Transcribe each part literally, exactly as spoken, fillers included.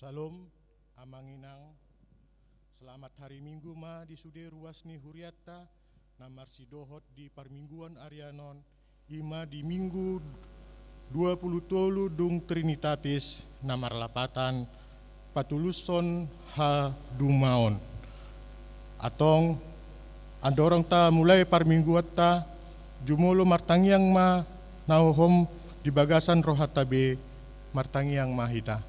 Syalom, Amang Inang. Selamat hari Minggu ma di sude ruas ni hurianta na marsidohot di parmingguan arian on, i ma di Minggu dua pulu tolu dung Trinitatis na marlapatan patulushon hadumaon. Antong, andorang tamulai parmingguanta, jumolo martangiang ma na hohom di bagasan rohanta be, martangiang ma hita.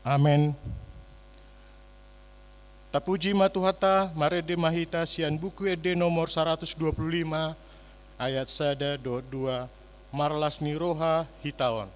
Amen. Tapuji ma Tuhanta, marende ma hita sian Buku Ende nomor saratus dua pulu lima, ayat sada dohot dua, marlas ni roha hita on.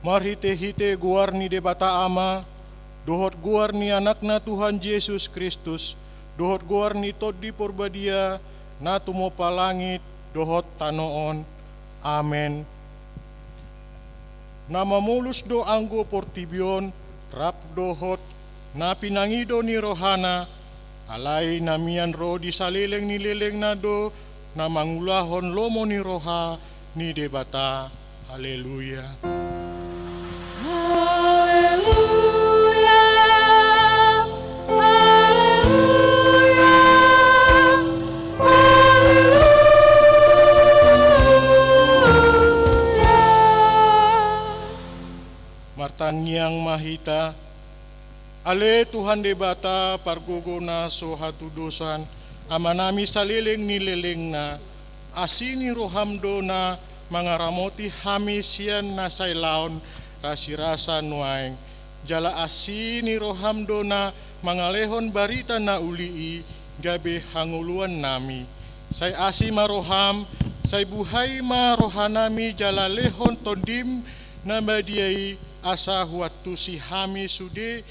Marhitehite goar ni Debata Ama, dohot goar ni Anakna Tuhan Jesus Kristus, dohot goar ni Tondi Porbadia, na tumompa langit dohot tano on. Amen. Na mamolus do anggo portibi on, rap dohot na pinangido ni rohana, alai na mian ro di saleleng ni lelengna do na mangulahon lomo ni roha ni Debata. Haleluya. Haleluya. Haleluya. Haleluya. Martangiang ma hita. Ale Tuhan Debata, pargogo na so hatudosan, Amanami saleleng ni lelengna, asi ni roham do na mangaramoti hami sian na sai laon rasirasa nuaeng, jala asi ni roham do na mangalehon barita na uli i gabe hangoluannami. Sai asi ma roham, sai buhai ma rohanami jala lehon Tondim na badia i, asa huantusi hami sude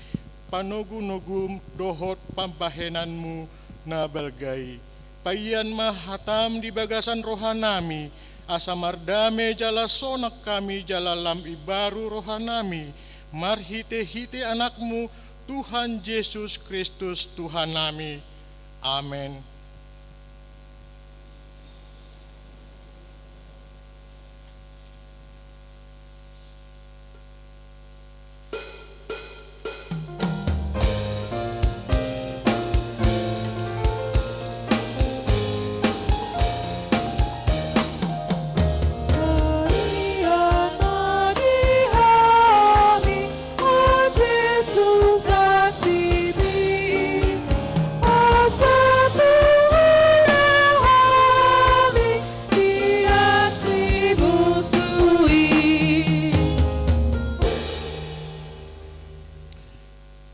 panogunogum dohot pambahenanmu na balga i. Paian ma hatam di bagasan rohanami, asa mardame jala sonang hami jala lam imbaru rohanami, marhitehite Anakmu, Tuhan Jesus Kristus Tuhannami. Amen.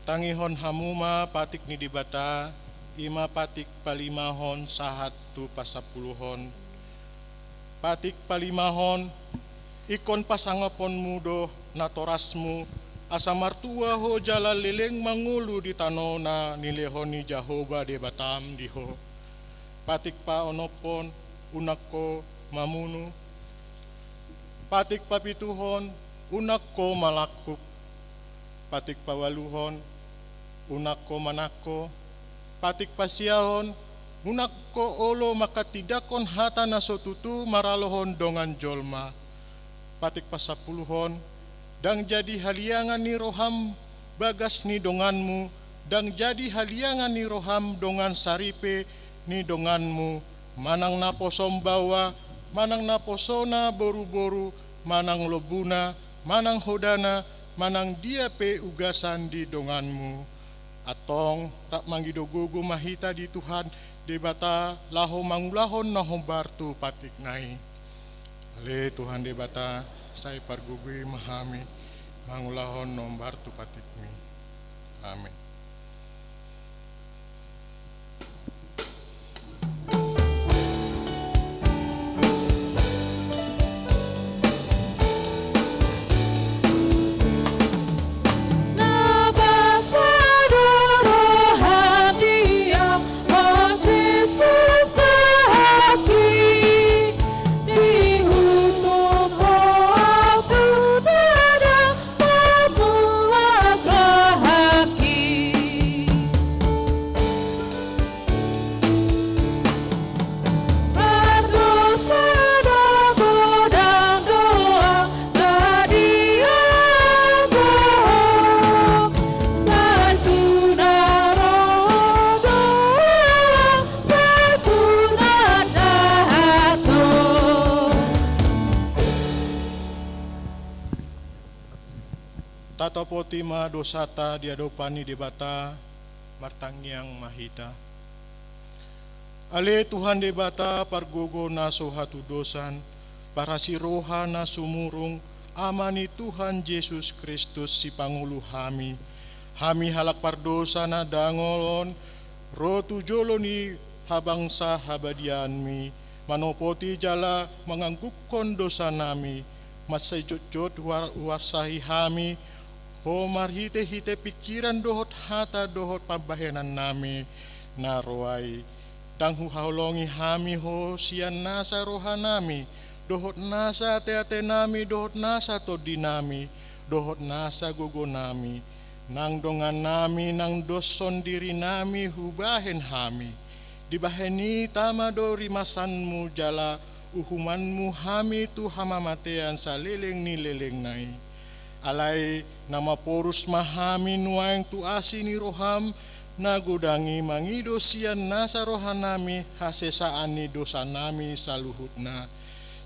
Tangihon hamu ma patik ni Debata, i ma patik palimahon sahat tu pasampuluhon. Patik palimahon, ingkon pasangaponmu do natorasmu, asa martua ho jala leleng mangolu di tano na nilehon ni Jahowa Debatam di ho. Patik paonomhon, unang ho mamunu. Patik papituhon, unang ho malangkup. Patik paualuhon, unang ho manangko. Patik pasiahon, unang ho olo manghatindanghon hata na so tutu maralohon dongan jolma. Patik pasampuluhon. Ndang jadi haliangan ni roham bagas ni donganmu, ndang jadi haliangan ni roham dongan saripe ni donganmu, manang naposom baoa, manang naposona boruboru, manang lombuna, manang hodana, manang dia pe ugasan di donganmu. Antong rap mangido gogo ma hita di Tuhan Debata laho mangulahon na hombar tu patikna i. Ale Tuhan Debata, sai pargogoi ma hami mangulahon na hombar tu patikmi. Amen. Tatopoti ma dosanta di adopan ni Debata, martangiang ma hita. Ale Tuhan Debata, pargogo na so hatudosan, parasi roha na sumurung, Ama ni Tuhan Jesus Kristus, sipangolu hami. Hami halak pardosa na dangol on, ro tu jolo ni habangsa habadiaonmi, manopoti jala manganggungkon dosanami, mansai jotjot huar-, huarsahi hami Ho marhitehite pingkiran dohot hata dohot pambahenannami na roa i. Ndang huhaholongi hami Ho sian nasa rohanami, dohot nasa ateatenami, dohot nasa tondinami, dohot nasa gogonami, nang dongannami, nang doshon dirinami hubahen hami. Dibahen i tama do rimasanmu jala uhumanmu hami tu hamamatean saleleng ni lelengna i. Alai na maporus ma hami nuaeng tu asi ni roham na godang i mangido sian nasa rohanami hasesaan ni dosanami saluhutna.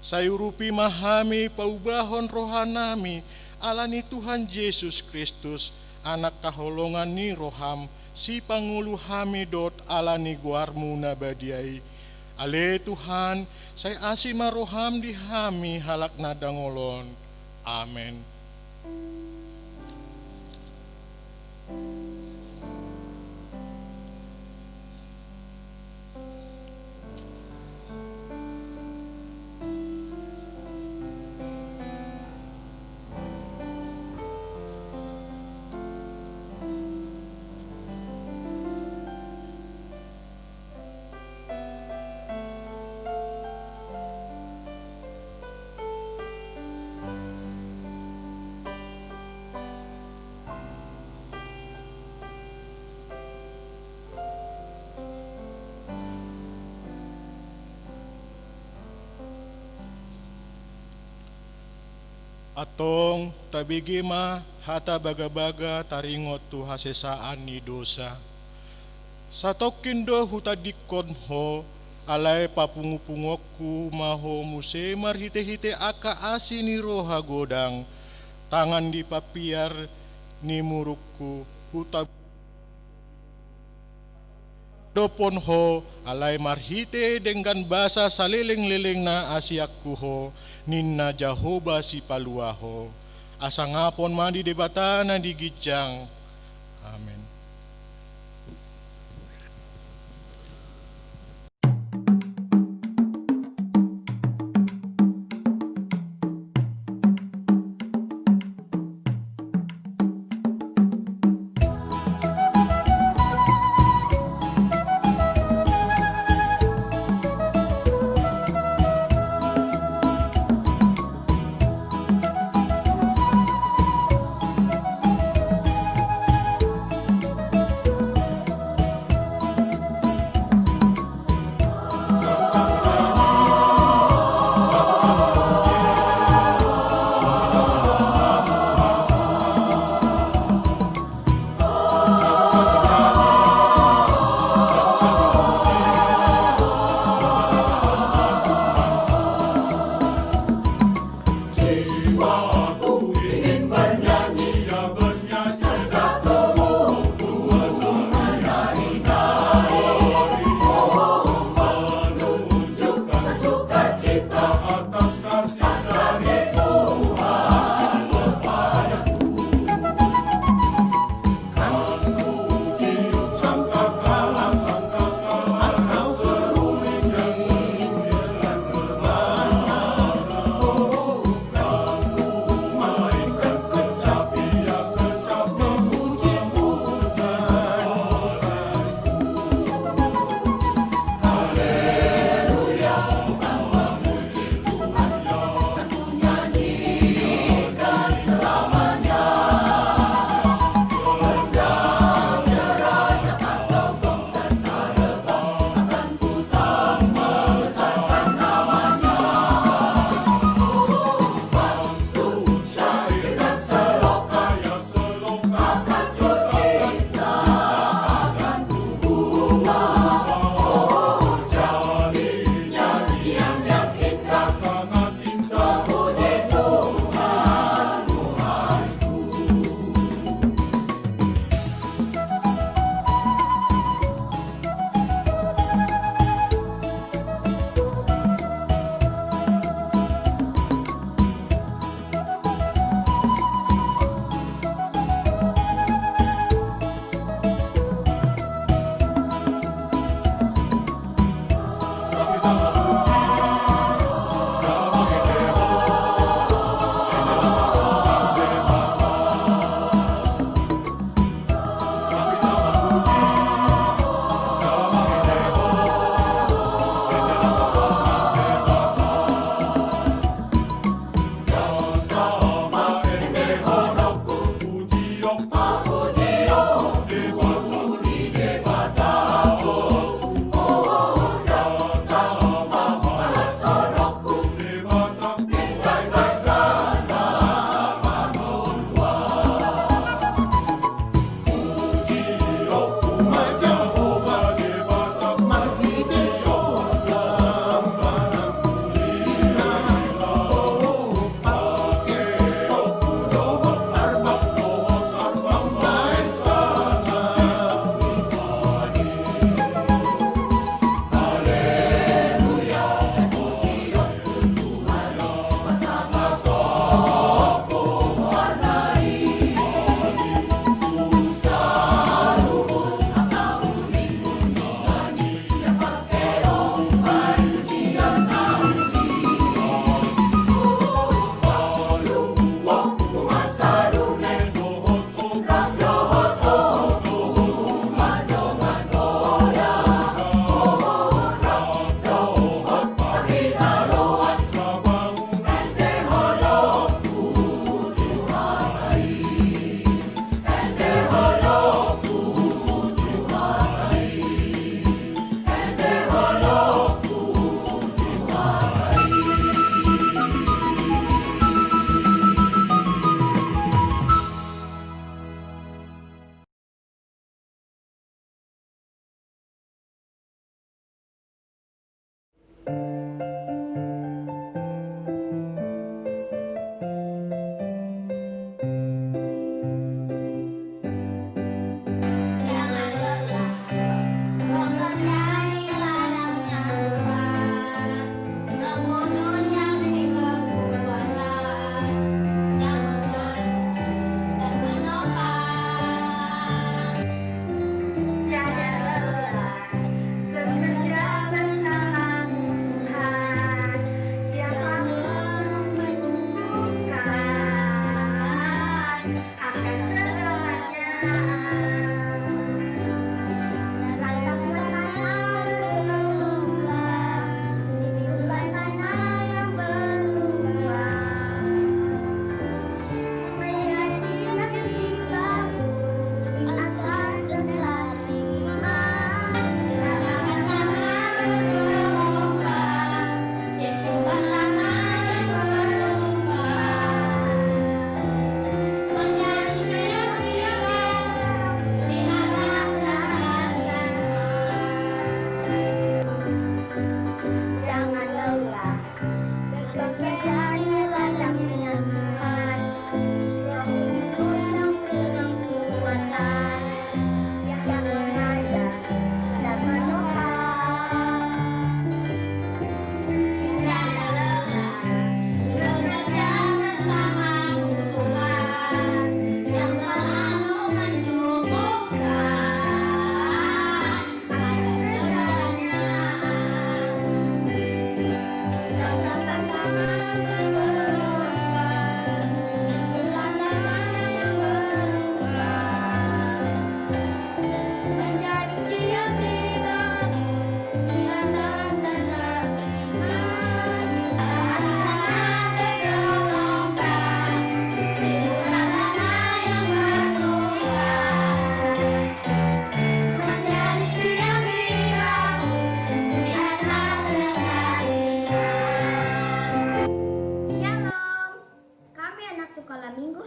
Sai urupi ma hami paubahon rohanami ala ni Tuhan Jesus Kristus, Anak haholongan ni roham, sipangolu hami dohot ala ni goarmu na badia i. Ale Tuhan, sai asi ma roham di hami halak na dangol on. Amen. Antong tabege ma hata bagabaga taringot tu hasesaan ni dosa. Satongkin do hutadingkon ho, alai papungupunguonku ma ho muse marhitehite angka asi ni roha godang, tangan di papiar ni murukku, huta- dophon ho, alai marhite denggan basa salelenglelengna asianku ho, ninna Jahowa Sipalua ho. Asa ngapon ma di Debata na di ginjang. Amen.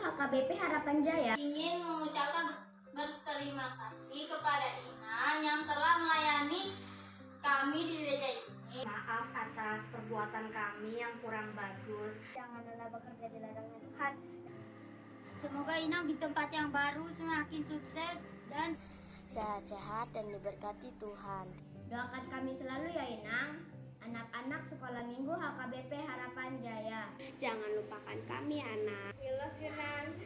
H K B P Harapan Jaya ingin mengucapkan berterima kasih kepada Inang yang telah melayani kami di gereja ini. Maaf atas perbuatan kami yang kurang bagus. Jangan lelah bekerja di ladangnya Tuhan. Semoga Inang di tempat yang baru semakin sukses dan sehat-sehat dan diberkati Tuhan. Doakan kami selalu ya, Inang. Anak-anak Sekolah Minggu H K B P Harapan Jaya. Jangan lupakan kami, Anak. We love you, Nang.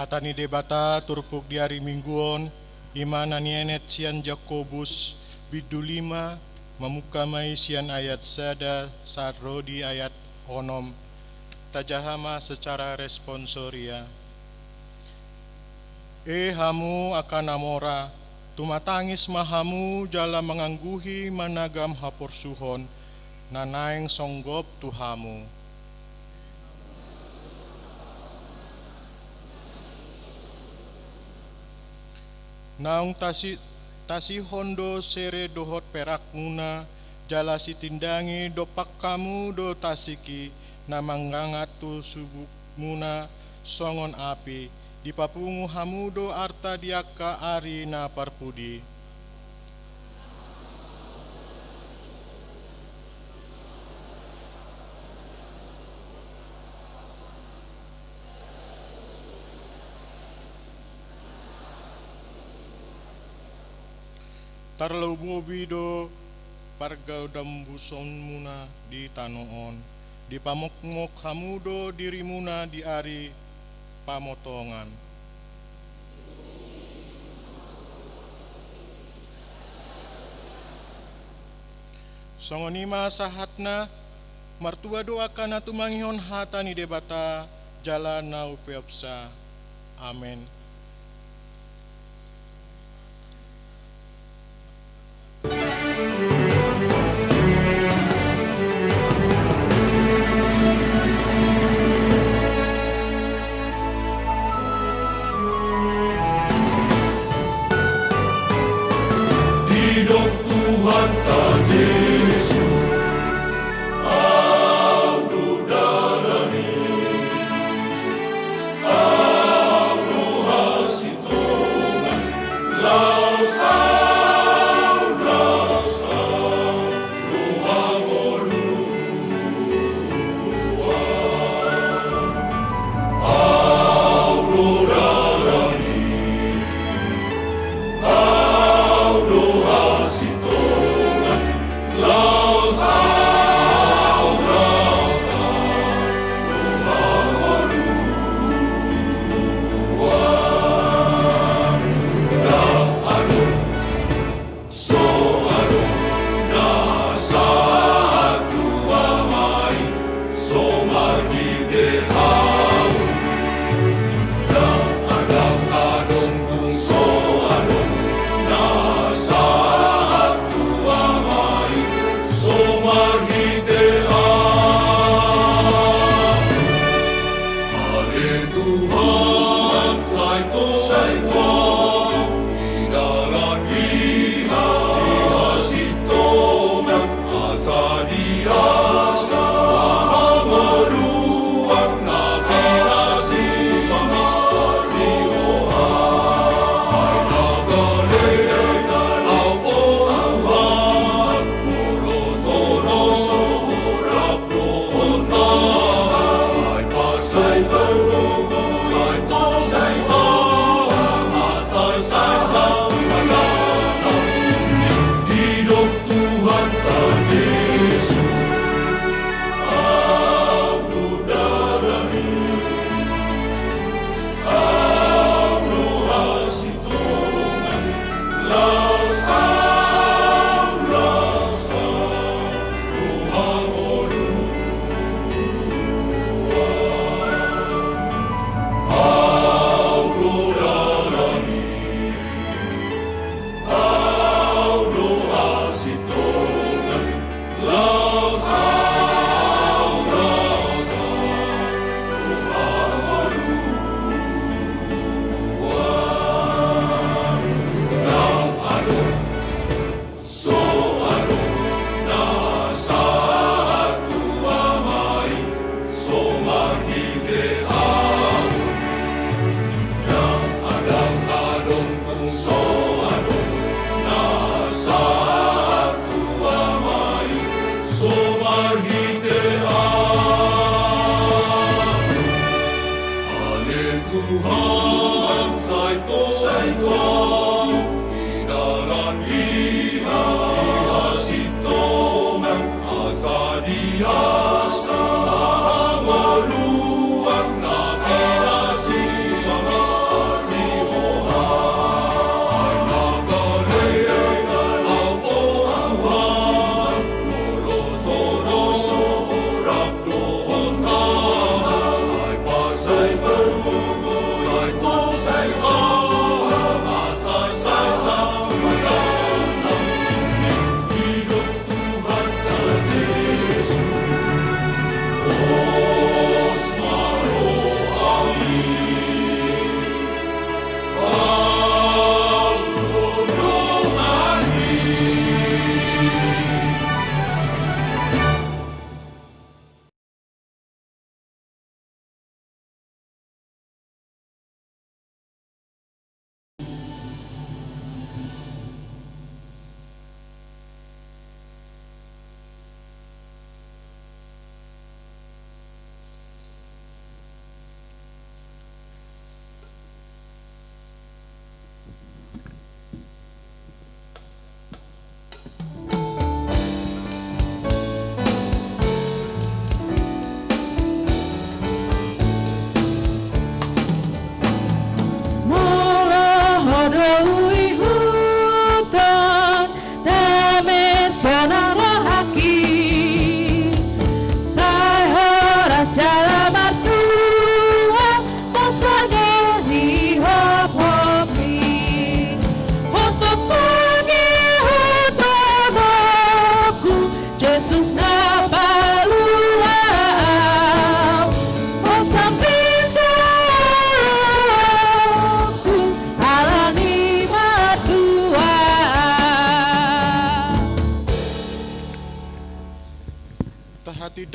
Hata ni Debata turpuk di ari Minggu on, i ma na nienet sian Jakobus, bindu lima, mamungka ma i sian ayat sada sahat ro di ayat onom. Tajaha ma secara responsoria. E hamu angka na mora, tumatangis ma hamu jala mangangguhi managam haporsuhon, na naeng songgop tu hamu. Naung tasi-, tasihon do sere dohot perakmuna, jala sitindangi dompak hamu do tasik i, na mangangat tu subukmuna songon api, dipapungu hamu do arta di angka ari na parpudi. Tarlumobi do pargadambusonmuna di tano on, dipamokmok hamu do dirimuna di ari pamotongan. Songon i ma sahatna, martua do angka na tumangihon hata ni Debata, jala na upeopsa. Amen. Didok Tuhanta Jesus, au do dalan i, au do hasintongan, laos au, laos au do hangoluan. Au do dalan i, au do hasintongan, laos au, laos au do hangoluan. Ndang adong, so adong na sahat tu Ama i, so marhite au. Ndang adong, adong tung so adong na sahat tu Ama i, so marhite au. Ale Tuhan, sai Ho, sai Ho, di dalan i hasintongan, asa di Ho hangoluan na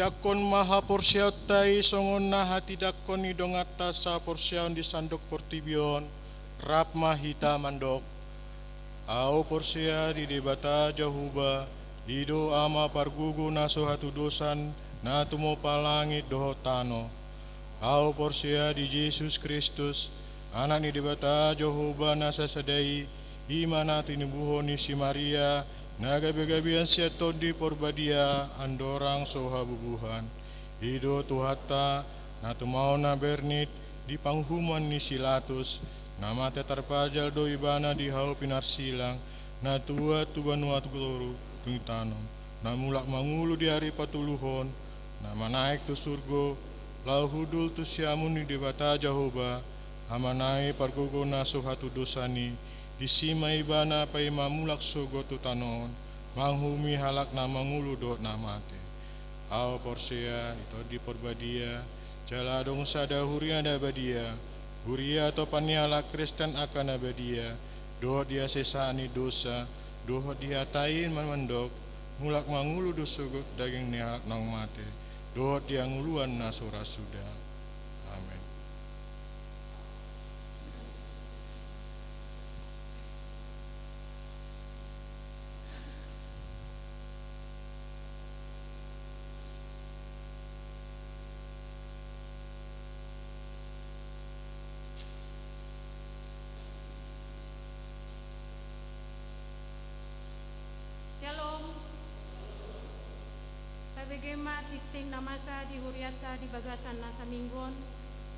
Angkon ma haporseaonta i songon na hatindangkon ni donganta saporseaon di sandok portibi on, rap ma hita mandok. Ahu porsea di Debata Jahowa, i do Ama pargogo na so hatudosan, na tumopa langit dohot tano. Ahu porsea di Jesus Kristus, Anak ni Debata Jahowa na sasada i, i ma na tinubuhon ni si Maria, na gabegabean sian Tondi Porbadia, andorang so habubuhan. I do Tuhanta, na tumaon na bernit di panguhuman ni si Latus, na mate tarpajal do ibana di hau pinarsilang, na tuat tu banua toru dung ditanom, na mulak mangolu di ari patoluhon, na manaek tu surgo, laho hundul tu siamun ni Debata Jahowa, Ama nami pargogo na so hatudosan i, disi ma ibana paima mulak sogot tu tano on, manguhumi halak na mangolu dohot na mate. Ahu porsea di Tondi Porbadia, jala adong sada huria na badia, huria topan ni halak Kristen angka na badia, dohot di hasesaan ni dosa, dohot di hata i na mandok, mulak mangolu do sogot daging ni halak naung mate, dohot di hangoluan na so ra suda. Amen. Syalom. Tabege ma tingting na masa di hurianta di bagasan na saminggu on.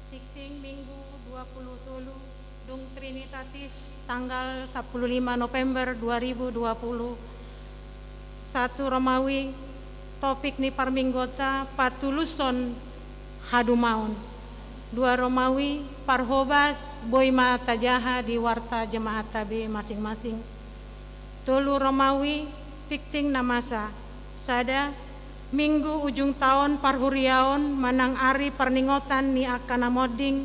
Tingting Minggu dua puluh tolu, dung Trinitatis, tanggal sampulu lima November dua ribu dua puluh. Satu Romawi, topik ni parmingguonta, patuluson hadumaon. Dua Romawi, parhobas, boi ma tajaha di warta jemaat ta be masing-masing. Tolu Romawi, tingting na masa. Sada, Minggu ujung taon parhuriaon manang ari parningotan ni angka na monding,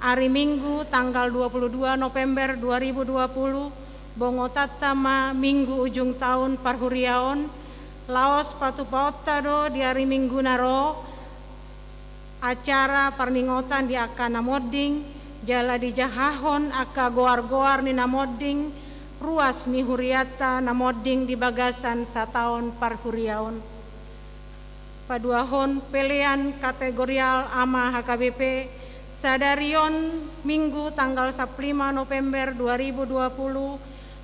ari Minggu tanggal dua puluh dua November dua ribu dua puluh, bongotanta ma Minggu ujung taon parhuriaon, laos patupaonta do di ari Minggu na ro, acara parningotan di angka na monding, jala dijahahon angka goar-goar ni na monding, ruas ni hurianta na monding di bagasan sataon parhuriaon. Paduahon, pelean kategorial ama H K B P, sadari on Minggu tanggal sampulu lima November dua ribu dua puluh,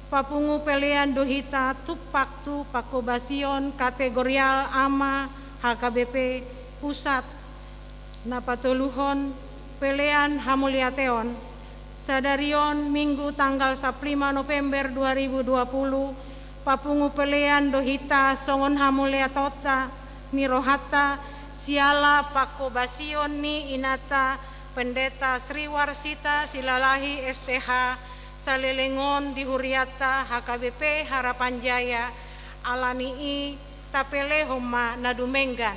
papungu pelean do hita tumpak tu pangkobasion kategorial ama H K B P pusat. Na patoluhon, pelean hamauliateon. Sadari on Minggu tanggal sampulu lima November dua ribu dua puluh, papungu pelean do hita songon hamauliateonta ni rohanta, siala pangkobasion ni inanta Pendeta Sri Warsita Silalahi S T H, saleleng on di hurianta H K B P Harapan Jaya, ala ni i tapelehon ma na dumenggan.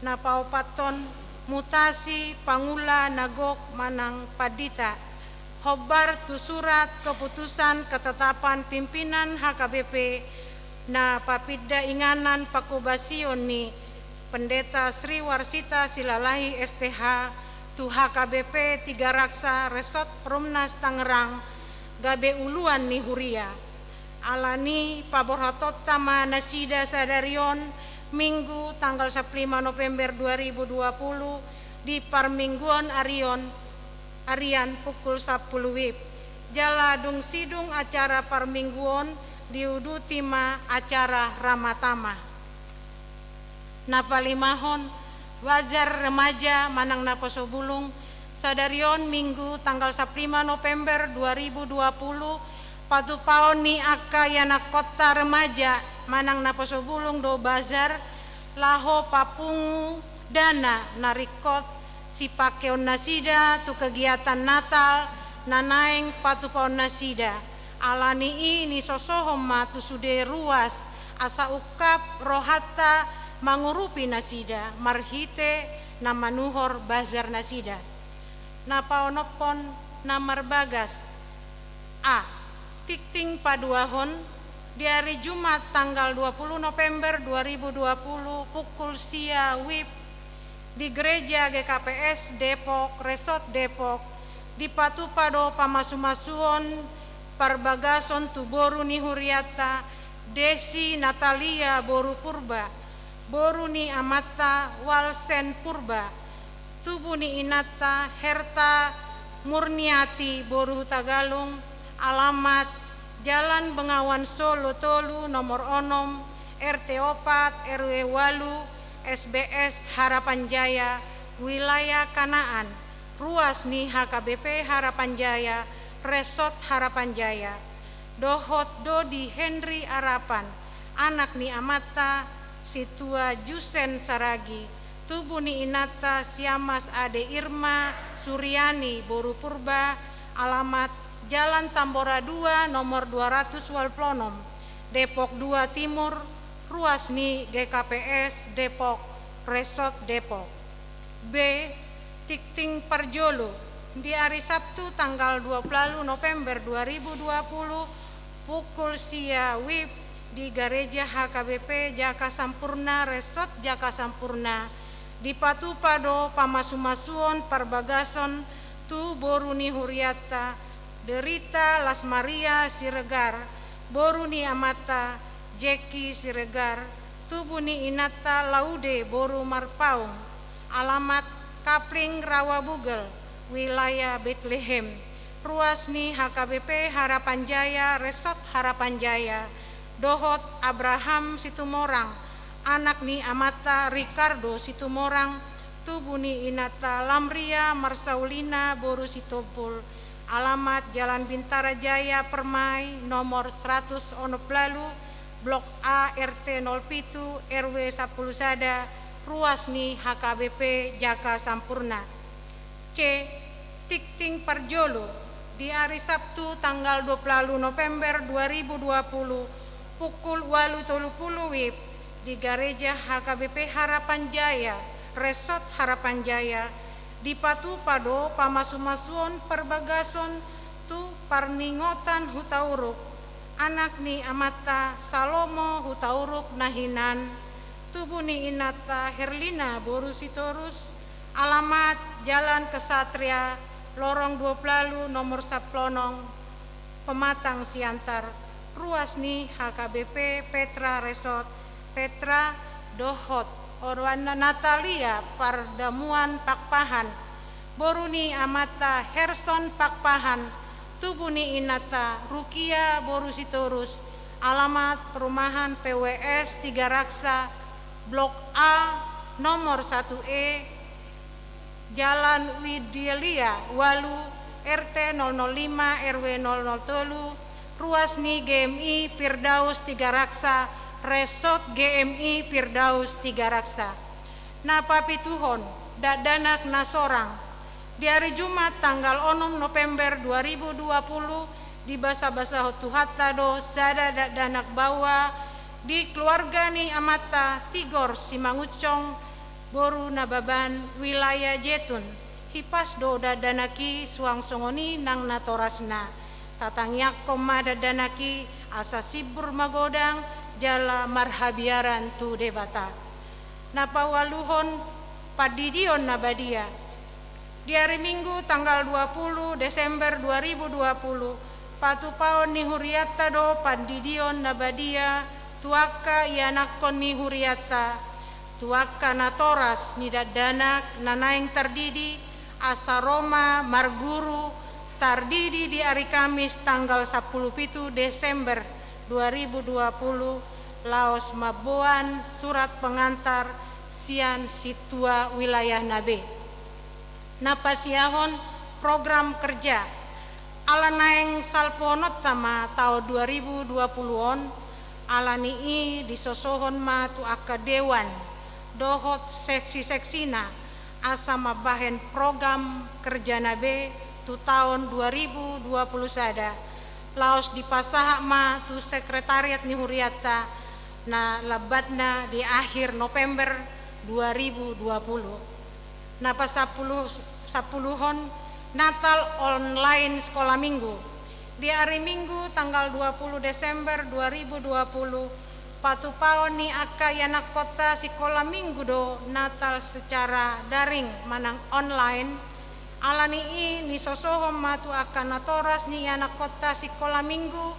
Na paopathon, mutasi pangula na gok manang pandita. Hombar tu surat keputusan ketetapan pimpinan H K B P, na papinda inganan pangkobasion ni Pendeta Sri Warsita Silalahi S T H tu H K B P Tigaraksa Resort Perumnas Tangerang, gabe uluan ni huria. Ala ni paborhatonta ma nasida sadari on Minggu tanggal sampulu lima November dua ribu dua puluh di parmingguon ari on, arian pukul sampulu wib. Jala dung sidung acara parmingguon diuduti ma acara ramatama. Na palimahon, bazar remaja manang naposo bulung, sadari on Minggu tanggal sampulu lima November dua ribu dua puluh, patupaon ni angka ianakkonta remaja manang naposo bulung do bazar, laho papungu dana na ringkot sipakeon nasida tu kegiatan Natal na naeng patupaon nasida. Ala ni i nisosohon ma tu sude ruas, asa ungkap rohanta mangurupi nasida marhite na manuhor bazar nasida. Na paonomhon, na marbagas. A. Tingting paduahon, Di ari Jumat tanggal dua puluh November dua ribu dua puluh pukul sia wib di Gereja G K P S Depok, Resort Depok, dipatupa do pamasumasuon parbagason tu boru ni hurianta Desi Natalia boru Purba, boru ni amanta Walsen Purba, tubu ni inanta Herta Murniati boru Hutagalung, alamat Jalan Bengawan Solo tolu nomor onom, R T opat, R W walu, S B S Harapan Jaya, wilayah Kanaan, ruas ni H K B P Harapan Jaya, Resort Harapan Jaya. Dohot Dodi Henry Arapan, anak ni amanta Situa Jusen Saragi, tubu ni inanta Siamas Ade Irma Suriani boru Purba, alamat Jalan Tambora dua nomor dua ratus walu pulu onom, Depok dua Timur, ruas ni G K P S Depok, Resort Depok. B. Tingting parjolo, di ari Sabtu tanggal dua puluh November dua ribu dua puluh pukul sia wib di Gareja H K B P Jaka Sampurna, Resort Jaka Sampurna, dipatupa do pamasumasuon parbagason tu boru ni hurianta Derita Las Maria Siregar, boru ni amanta Jeki Siregar, tubu ni inanta Laude boru Marpaung, alamat Kapling Rawa Bugel, wilayah Betlehem, ruas ni H K B P Harapan Jaya, Resort Harapan Jaya, dohot Abraham Situmorang, anak ni amanta Ricardo Situmorang, tubu ni inanta Lamria Marsaulina boru Sitompul, alamat Jalan Bintara Jaya Permai nomor seratus onom pulu ualu, Blok A, R T nol pitu, R W sampulu sada, ruas ni H K B P Jaka Sampurna. C. Tingting parjolo, di ari Sabtu tanggal dua puluh November dua ribu dua puluh pukul ualu tolu pulu wib di Gareja H K B P Harapan Jaya, Resort Harapan Jaya, dipatupa do pamasumasuon parbagason tu parningotan Hutauruk, anak ni amanta Salomo Hutauruk na hinan, tubu ni inanta Herlina boru Sitorus, alamat Jalan Kesatria, lorong dua puluh ualu nomor sampulu onom, Pematang Siantar, ruas ni H K B P Petra Resort, Petra, dohot oroanna Natalia Pardamuan Pakpahan, boru ni amanta Herson Pakpahan, tubu ni inanta Rukia boru Sitorus, alamat perumahan P W S Tiga Raksa, Blok A, nomor satu E, Jalan Widialia ualu, R T nol nol lima, R W nol nol tolu, ruas ni G M I Firdaus Tiga Raksa, Resort G M I Firdaus Tiga Raksa. Na papituhon, dakdanak na sorang. Di ari Jumat tanggal onom November dua ribu dua puluh, dibasabasahon Tuhanta do sada dakdanak baoa di keluarga ni amanta Tigor Simangunsong, boru Nababan, wilayah Jetun. Hipas do dakdanak i, suang songon i nang natorasna. Tatangiangkon ma dakdanak i asa simbur magodang jala marhabiaran tu Debata. Na paualuhon, pandidion na badia. Di ari Minggu tanggal dua puluh Desember dua ribu dua puluh, patupaon ni hurianta do pandidion na badia tu angka ianakhon ni hurianta, tu angka natoras ni dakdanak na naeng tardidi, asa ro ma marguru tardidi di ari Kamis tanggal sampulu pitu Desember dua ribu dua puluh, laos mamboan surat pengantar sian sintua wilayahna be. Na pasiahon, program kerja. Ala naeng salpuhononta ma taon dua ribu dua puluh on, ala ni i disosohon ma tu angka dewan dohot seksi-seksina asa mambahen program kerjana be tu taon dua ribu dua puluh sada, laos dipasahat ma tu sekretariat ni hurianta na lambatna di akhir November dua ribu dua puluh. Na pasampulu, sampuluhon, Natal online sekolah minggu. Di ari Minggu tanggal dua puluh Desember dua ribu dua puluh, patupaon ni angka ianakkonta sikola Minggu do Natal secara daring manang online. Ala ni i, nisosohon ma tu angka natoras ni ianakkonta sikola Minggu,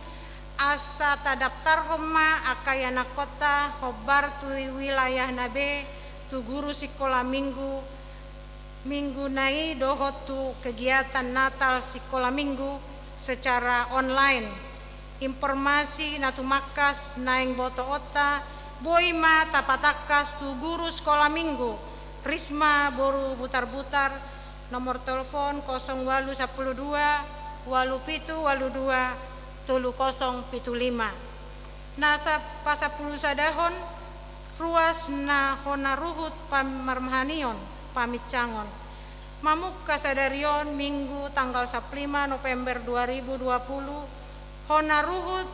asa tadaptarhon ma angka ianakkonta hombar tu wilayahna be tu guru sikola Minggu, Minggu na i dohot tu kegiatan Natal sikola Minggu secara online. Informasi na tumangkas naeng botoonta, boi ma tapatangkas tu guru sikola Minggu, Risma boru Butarbutar, nomor telepon kosong ualu sampulu dua, ualu pitu ualu dua, tolu kosong pitu lima. Na sa-, pasampulusadahon, ruas na hona ruhut pamarmahanion, pamitsangon. Mamungka sadari on, Minggu tanggal sampulu lima November dua ribu dua puluh, hona ruhut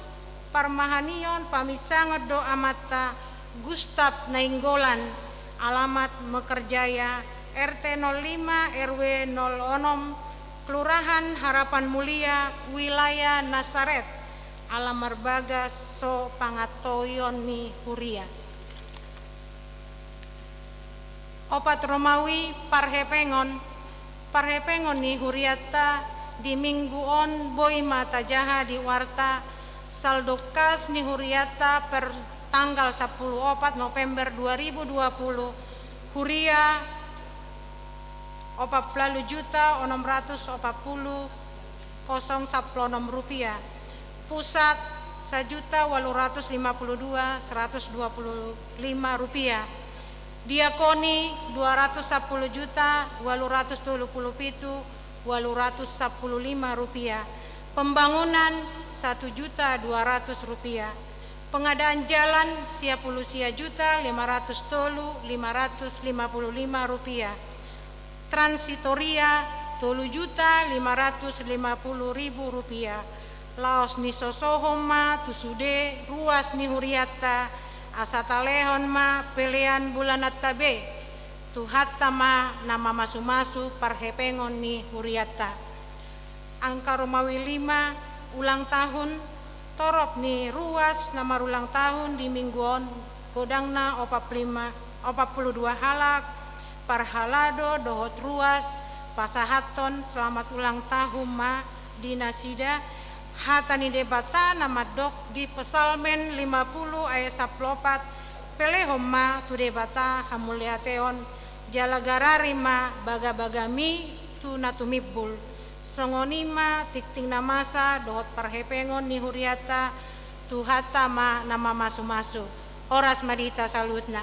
parmahanion pamitsangon do amanta Gustaf Nainggolan, alamat Mekarjaya, R T nol lima, R W nol onom, Kelurahan Harapan Mulia, Wilayah Nasaret, ala marbagas so pangantoion ni huria. Opat, Romawi, parhepengon. Parhepengon ni hurianta di Minggu on boi ma tajaha di warta. Saldokkas ni hurianta per tanggal sampulu opat November dua ribu dua puluh, huria opat pulu ualu juta onom ratus opat pulu kosong sampulu onom rupiah. Pusat, sajuta ualu ratus lima pulu dua seratus dua pulu lima rupiah. Diakoni, dua ratus sampulu juta ualu ratus tolu pulu pitu ualu ratus sampulu lima rupiah. Pembangunan, satu juta dua ratus rupiah. Pengadaan jalan, sia pulu sia juta lima ratus tolu lima ratus lima pulu lima rupiah. Transitoria, tolu juta lima ratus lima pulu ribu rupiah. Laos nisosohon ma tu sude ruas ni hurianta, asa talehon ma pelean bulananta be. Tuhanta ma na mamasumasu parhepengon ni hurianta. Angka Romawi lima, ulang tahun. Torop ni ruas na marulang tahun di Minggu on, godangna opat pulu lima, opat pulu dua halak, parhalado dohot ruas, pasahathon selamat ulang tahun ma di nasida. Hata ni Debata na mandok di Psalmen lima pulu ayat sampulu opat, pelehon ma tu Debata hamuliateon, jala garari ma bagabagami tu na tumimbul. Songon i ma tingting na masa dohot parhepengon ni hurianta. Tuhanta ma na mamasumasu. Horas ma di hita saluhutna.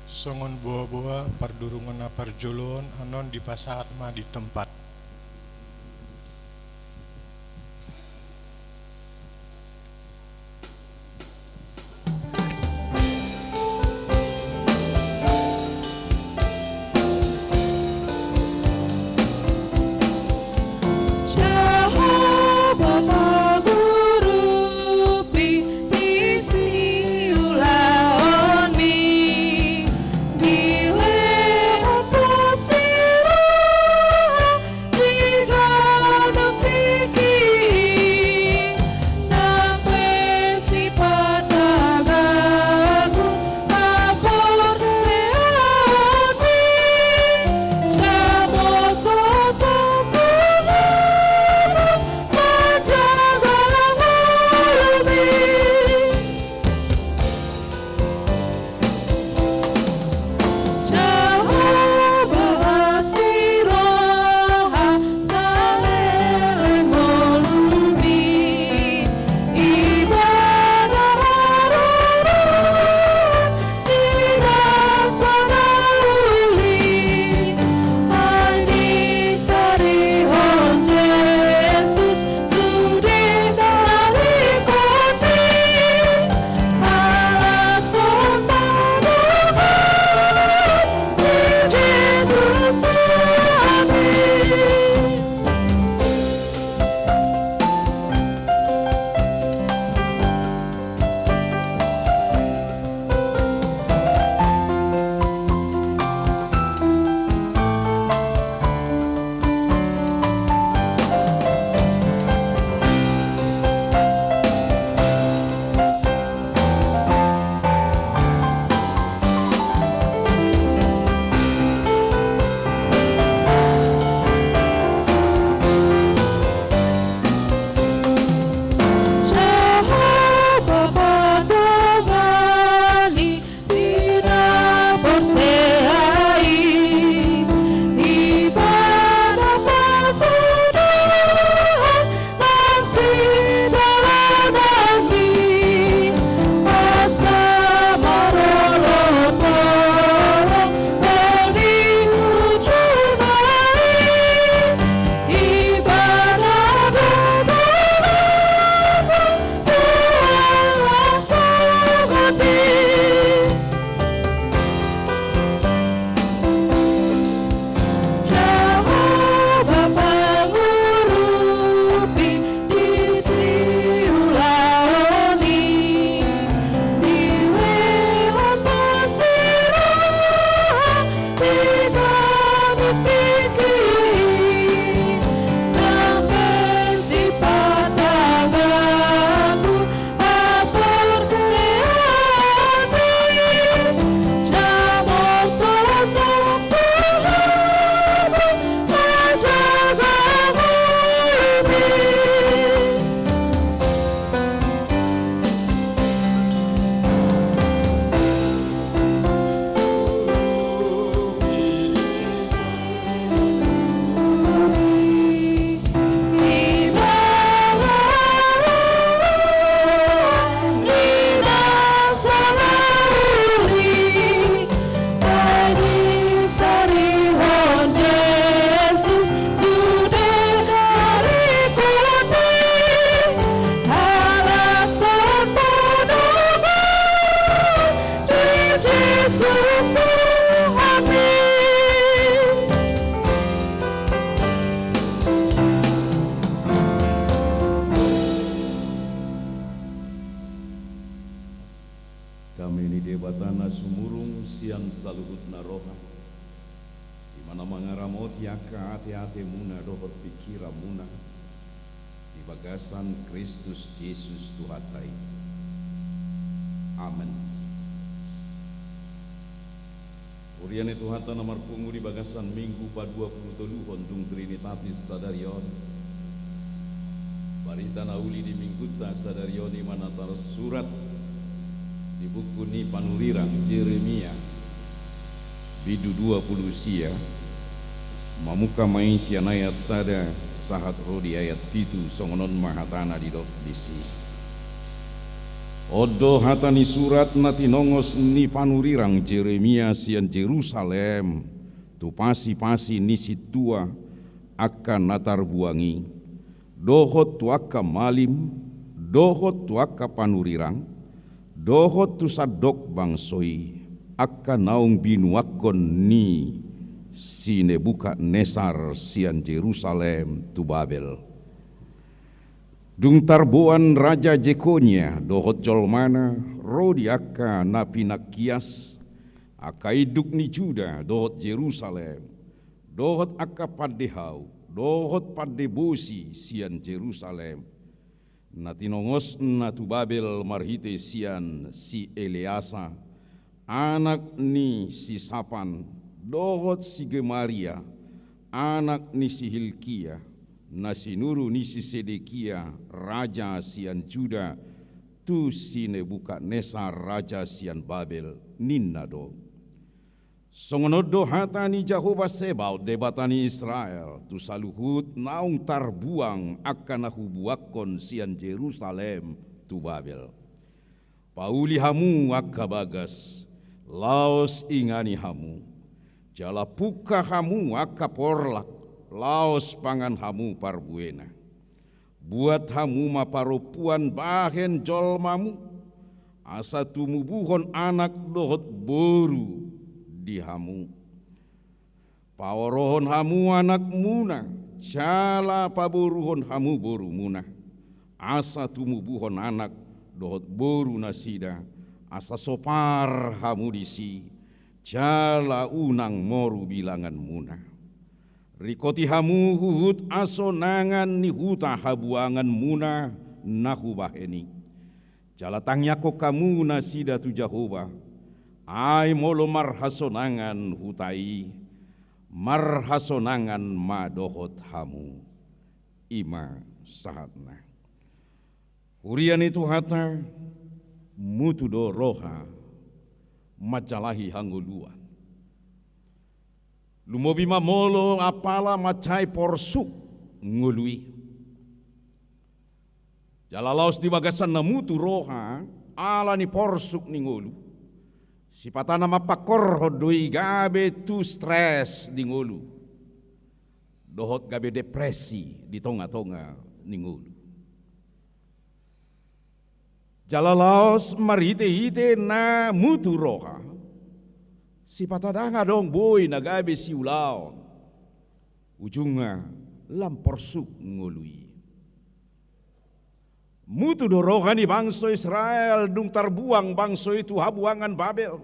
Songon boaboa pardurungan na parjolo on, annon dipasahat ma di tempat. Dame ni Debata na sumurung sian saluhutna roha, i ma na mangaramoti angka ateatemuna dohot pingkiranmuna di bagasan Kristus Jesus Tuhanta i. Amen. Huria ni Tuhanta na marpungu di bagasan Minggu paduapulutoluhon dung Trinitatis sadari on. Barita na uli di Minggunta sadari on i ma na tarsurat di buku ni panurirang Jeremia, bindu dua pulu sia, mamungka ma i sian ayat sada sahat ro di ayat pitu, songon on ma hatana didok disi. On do hata ni surat na tinongos ni panurirang Jeremia sian Jerusalem tu pasipasi ni sintua angka na tarbuang i, dohot tu angka malim, dohot tu angka panurirang, dohot tu sandok bangso i, angka naung binuangkon ni si Nebukadnesar sian Jerusalem tu Babel. Dung tarboan Raja Jekonia dohot jolmana ro di angka na pinangkias, angka induk ni Juda dohot Jerusalem, dohot angka pande hau dohot pande bosi sian Jerusalem, na tinongosna tu Babel marhite sian si Eleasa, anak ni si Sapan, dohot si Gemaria, anak ni si Hilkia, na sinuru ni si Sedekia, raja sian Juda, tu si Nebukadnesar, raja sian Babel, ninna do: Songon on do hata ni Jahowa Sebaot, Debata ni Israel, tu saluhut naung tarbuang angka na hubuangkon sian Jerusalem tu Babel: Pauli hamu angka bagas, laos ingani hamu, jala pungka hamu angka porlak, laos pangan hamu parbuena. Buat hamu ma parompuan bahen jolmamu, asa tumubuhon anak dohot boru di hamu. Paorohon hamu anakmuna, jala paboruhon hamu borumuna, asa tumubuhon anak dohot boru nasida, asa sopar hamu disi, jala unang moru bilanganmuna. Ringkoti hamu huhut hasonangan ni huta habuanganmuna na hubahen i. Jala tangiangkon hamu nasida tu Jahowa, ai molo marhasonangan huta i, marhasonangan ma dohot hamu. I ma sahatna. Huria ni Tuhanta, mutu do roha manjalahi hangoluan. Lumobi ma molo apala mansai porsuk ngolu i. Jala laos di bagasan na mutu roha ala ni porsuk ni ngolu, sipata na mampangkorhon do i gabe tu stres di ngolu dohot gabe depresi di tongatonga ni ngolu. Jala laos marhitehite na mutu roha, sipata ndang adong boi na gabe siulaon, ujungna lam porsuk ngolu i. Mutu do roha ni bangso Israel dung tarbuang bangso i tu habuangan Babel,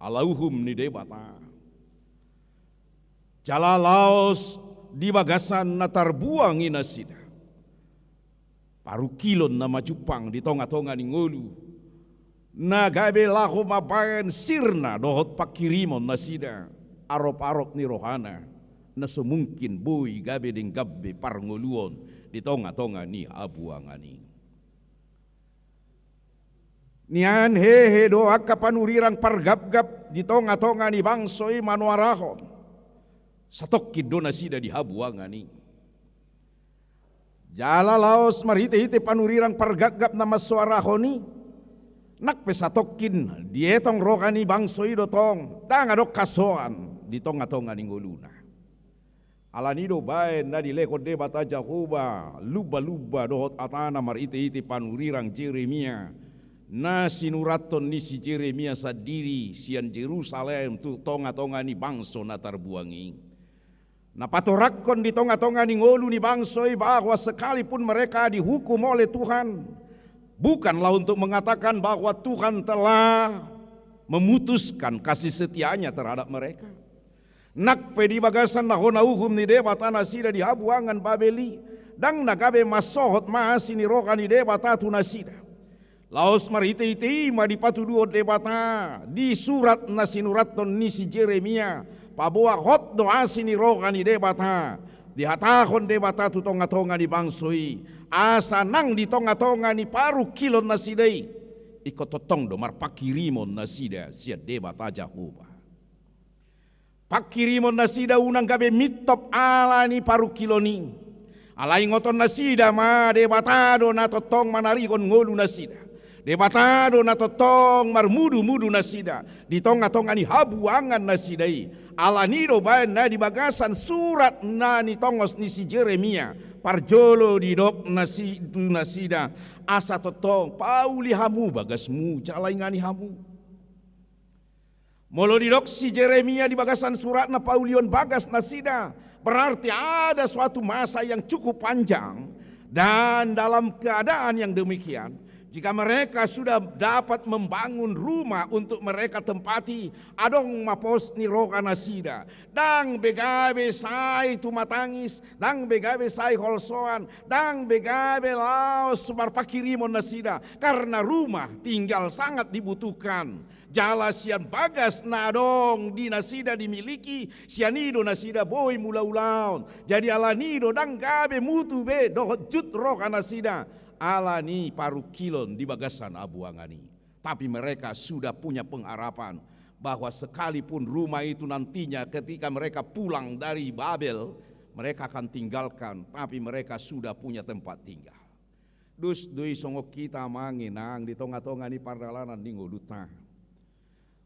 ala uhum ni Debata. Jala laos di bagasan na tarbuang i nasida, parungkilon nama jumpang di tongatonga ni ngolu, na gabe laho mambahen sirna dohot panghirimon nasida aroparop ni rohana, na so mungkin boi gabe denggan be parngoluon di tongatonga ni habuangan i. Nian hehe do angka panurirang pargapgap di tongatonga ni bangso i manoarahon satongkin do nasida di habuangan i. Jala laos marhitehite panurirang pargapgap na mansoarahon i, nang pe satongkin dietong roha ni bangso i do tong, ndang adong hasoan di tongatonga ni ngoluna. Ala ni do baen na dilehon Debata Jahowa lumbalumba dohot atana marhitehite panurirang Jeremia, na sinurathon ni si Jeremia sandiri sian Jerusalem tu tongatonga ni bangso na tarbuang i. Na patorangkon di tongatonga ni ngolu ni bangso i bahwa sekalipun mereka dihukum oleh Tuhan, Bukanlah untuk mengatakan bahwa Tuhan telah memutuskan kasih setia-Nya terhadap mereka. Nang pe di bagasan na hona uhum ni Debata nasida di habuangan Babel i, ndang na gabe mansohot ma asi ni roha ni Debata tu nasida. Laos marhitehite i ma dipatuduhon Debata di surat na sinurathon ni si Jeremia, paboa hot do asi ni roha ni Debata. Dihatahon Debata tu tongatonga ni bangso i, asa nang di tongatonga ni parungkilon nasida i, ingkon tongtong do marpanghirimon nasida sian Debata Jahowa. Panghirimon nasida unang gabe mintop ala ni parungkilon i. Alai ingoton nasida ma, Debata do na tongtong manarihon ngolu nasida. Debata do na tongtong marmudumudu nasida di tongatonga ni habuangan nasida i. Ala ni do baen na di bagasan surat na nitongos ni si Jeremia, parjolo didok nasi-, tu nasida, asa tongtong pauli hamu bagasmu jala ingani hamu. Molo didok si Jeremia di bagasan suratna paulihon bagas nasida, berarti ada suatu masa yang cukup panjang, dan dalam keadaan yang demikian, jika mereka sudah dapat membangun rumah untuk mereka tempati, adong ma pos ni roha nasida. Ndang be gabe sai tumatangis, ndang be gabe sai holsoan, ndang be gabe laos marpanghirimon nasida, karena rumah tinggal sangat dibutuhkan. Jala sian bagas na adong di nasida dimiliki, sian i do nasida boi mangula ulaon. Jadi ala ni do ndang gabe mutu be dohot jut roha nasida ala ni parungkilon di bagasan habuangan i. Tapi mereka sudah punya pengharapan bahwa sekalipun rumah itu nantinya ketika mereka pulang dari Babel, mereka akan tinggalkan, tapi mereka sudah punya tempat tinggal. Dos do i songon hita, amang inang, di tongatonga ni pardalanan ni ngolunta.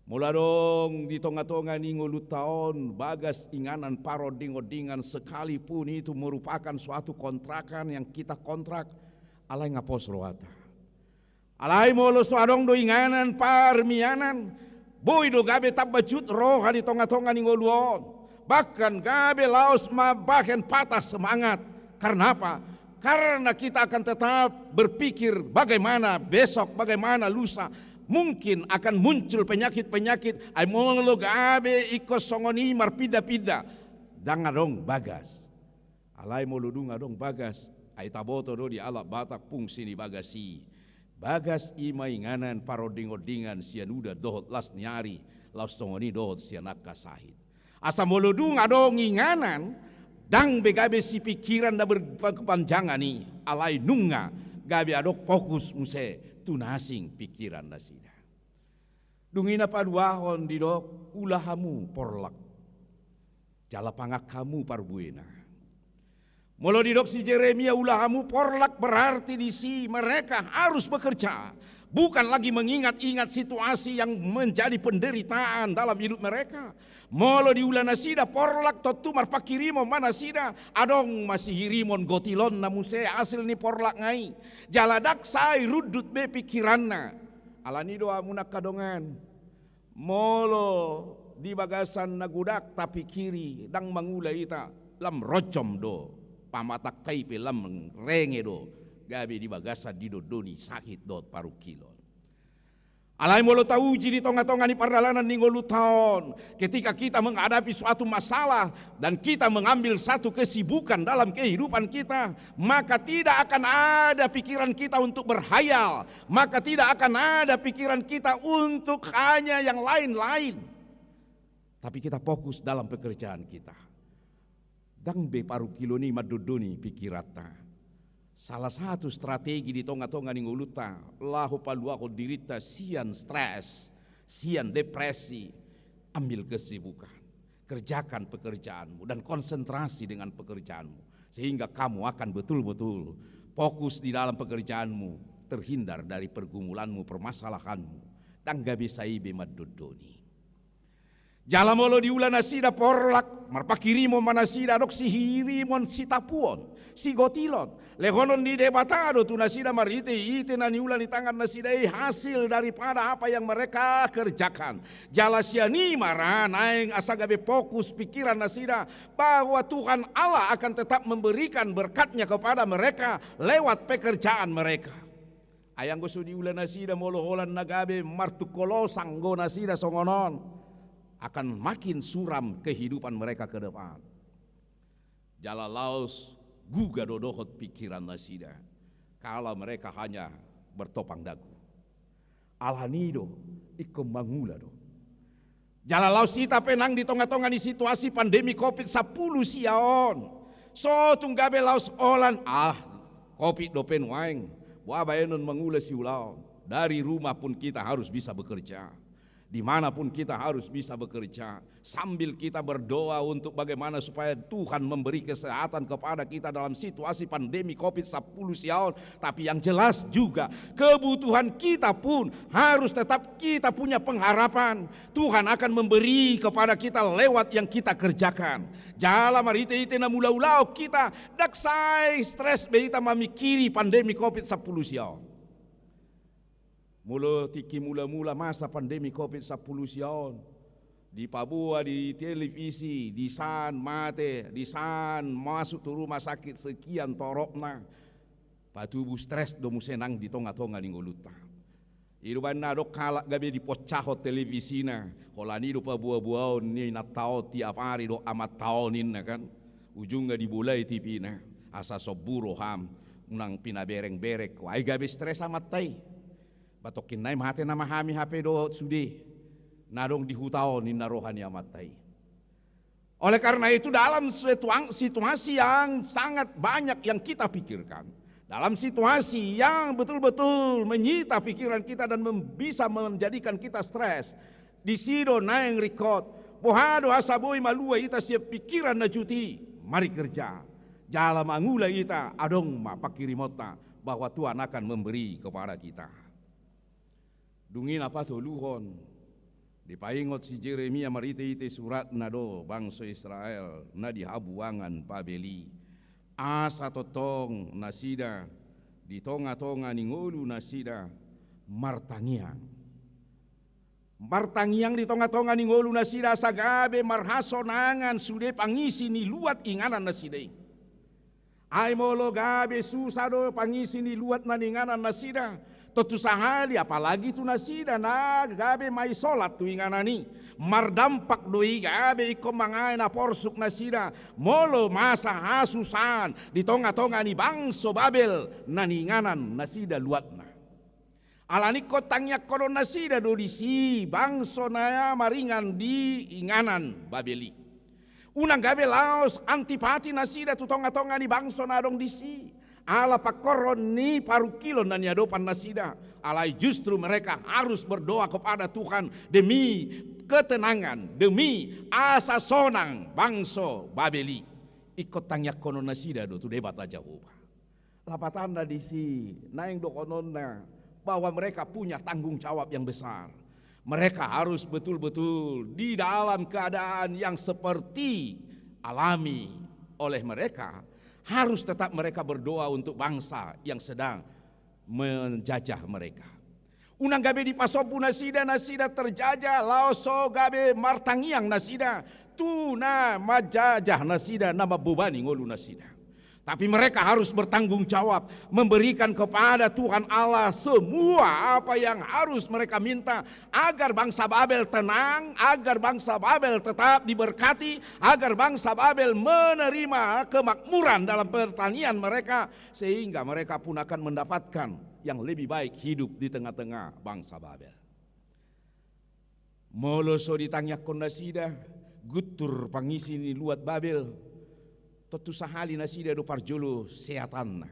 Molo adong di tongatonga ni ngolunta on bagas, inganan, parondingondingan, sekalipun itu merupakan suatu kontrakan yang kita kontrak, alai nga pos rohanta. Alai molo so adong do inganan parmianan, boi do gabe tamba jut roha di tongatonga ni ngolu on. Bahkan gabe laos mambahen patah semangat. Karena apa? Karena kita akan tetap berpikir bagaimana besok, bagaimana lusa. Mungkin akan muncul penyakit-penyakit. Ai molo gabe ingkon songon i marpinda-pinda, ndang adong bagas. Alai molo dung adong bagas, ai taboto do di halak Batak fungsi ni bagas i. Bagas i ma inganan parondingondingan sian udan dohot las ni ari, laos songon i dohot sian angka sahit. Asa molo dung adong inganan, ndang be gabe sipingkiran na berkepanjangan i, alai nunga gabe adong fokus muse tu na asing pingkiran nasida. Dung i na paduahon didok, ula hamu porlak, jala pangan hamu parbuena. Molo didok si Jeremia ula hamu porlak, berarti disi mereka harus bekerja, bukan lagi mengingat-ingat situasi yang menjadi penderitaan dalam hidup mereka. Molo diula nasida porlak, tontu marpanghirimon ma nasida, adong ma sihirimon gotilonna muse hasil ni porlakna i. Jala ndang sai rundut be pingkiranna. Ala ni do hamu angka dongan, molo di bagasan na godang tapingkiri, ndang mangula hita, lam ronjom do pamatangta i pe, lam renge do gabe di bagasan didondoni sahit dohot parungkilon. Alai molo tauji di tongatonga ni pardalanan ni ngolunta on, ketika kita menghadapi suatu masalah dan kita mengambil satu kesibukan dalam kehidupan kita, maka tidak akan ada pikiran kita untuk berhayal, maka tidak akan ada pikiran kita untuk hanya yang lain-lain. Tapi kita fokus dalam pekerjaan kita. Ndang be parungkilon i mandondoni pingkiranta. Salah satu strategi di tongatonga ni ngolunta laho paluahon dirinta sian stres, sian depresi, ambil kesibukan. Kerjakan pekerjaanmu dan konsentrasi dengan pekerjaanmu, sehingga kamu akan betul-betul fokus di dalam pekerjaanmu, terhindar dari pergumulanmu, permasalahanmu. Ndang gabe sai be mandondoni. Jala molo diula nasida porlak, marpanghirimon ma nasida, adong sihirimon, sitapuon, sigotilon. Lehonon ni Debata do tu nasida marhitehite na niula ni tangan nasida i, hasil daripada apa yang mereka kerjakan. Jala sian i ma ra naeng asa gabe fokus pingkiran nasida bahwa Tuhan Allah akan tetap memberikan berkat-Nya kepada mereka lewat pekerjaan mereka. Ai anggo so diula nasida molo holan na gabe martungkolosang do nasida songon on, akan makin suram kehidupan mereka ke depan. Jala laos guga do dohot pikiran nasida, kalau mereka hanya bertopang dagu. Alani do, ingkon mangula do. Jala laos hita pe nang di tonga-tonga ni situasi pandemi covid sampulu sia on, so tung gabe laos holan, ah, covid dope nuaeng, boha baenon mangula siulaon. Dari rumah pun kita harus bisa bekerja. Di mana pun kita harus bisa bekerja. Sambil kita berdoa untuk bagaimana supaya Tuhan memberi kesehatan kepada kita dalam situasi pandemi covid sampulu sia on. Tapi yang jelas juga, kebutuhan kita pun harus tetap kita punya pengharapan Tuhan akan memberi kepada kita lewat yang kita kerjakan. Jala marhite-hite na mulaulaon hita, ndang sai stres be hita mamikiri pandemi covid sampulu sia on. Molo tingki mula-mula masa pandemi covid sampulu sia on, dipaboa di televisi, disan mate, disan masuk tu rumah sakit sekian torokna, patubu stres do muse nang di tonga-tonga ni ngolunta. I do umbahen na adong halak gabe diponcahon televisina, holan i do paboa-boaon ni inanta on tiap ari dohot amanta on ninna kan. Ujungna dibolai tipina, asa sombu roham, unang pinabereng-bereng ho, ai gabe stres amanta i. Ba tongkin nai mate nama hami hape dohot sude na adong di huta on ninna roha ni amanta i. Oleh karena itu, dalam situang-, situasi yang sangat banyak yang kita pikirkan, dalam situasi yang betul-betul menyita pikiran kita dan mem-, bisa menjadikan kita stres, disi do naeng ringkot, boha do asa boi malua hita sian pikiran na jut i, mari kerja. Jala mangula hita, adong ma pangkirimonta, bahwa Tuhan akan memberi kepada kita. Dung i na patoluhon, dipaingot si Jeremia marhite-hite suratna do bangso Israel na di habuangan Babel i, asa tongtong nasida di tonga-tonga ni ngolu nasida martangiang. Martangiang di tonga-tonga ni ngolu nasida asa gabe marhasonangan sude pangisi ni luat inganan nasida i. Ai molo gabe susa do pangisi ni luat na niinganan nasida, tontu sahali apalagi tu nasida na gabe maisolat tu inganan i, mardampak do i gabe ingkon mangae na porsuk nasida molo masa hasusaan di tonga-tonga ni bangso Babel na niinganan nasida luatna. Alani ingkon tangiangkonon nasida do disi bangso na maringan di inganan Babel i. Unang gabe laos antipati nasida tu tonga-tonga ni bangso na adong disi ala pangkorhon ni parungkilon na niadopan nasida. Alai justru mereka harus berdoa kepada Tuhan demi ketenangan, demi asa sonang bangso Babel i. Ingkon tangiangkonon nasida do tu Debata Jahowa. Lapatanna disi, naeng dohononna bahwa mereka punya tanggung jawab yang besar. Mereka harus betul-betul di dalam keadaan yang seperti alami oleh mereka, harus tetap mereka berdoa untuk bangsa yang sedang menjajah mereka. Unang gabe dipasombu nasida, nasida terjajah, laos so gabe martangiang nasida tu na manjajah nasida, na mambobani ngolu nasida. Tapi mereka harus bertanggung jawab, memberikan kepada Tuhan Allah semua apa yang harus mereka minta, agar bangsa Babel tenang, agar bangsa Babel tetap diberkati, agar bangsa Babel menerima kemakmuran dalam pertanian mereka, sehingga mereka pun akan mendapatkan yang lebih baik hidup di tengah-tengah bangsa Babel. Molo so ditangiangkon nasida, guntur pangisi ni luat Babel, tontu sahali nasida do parjolo seatanna.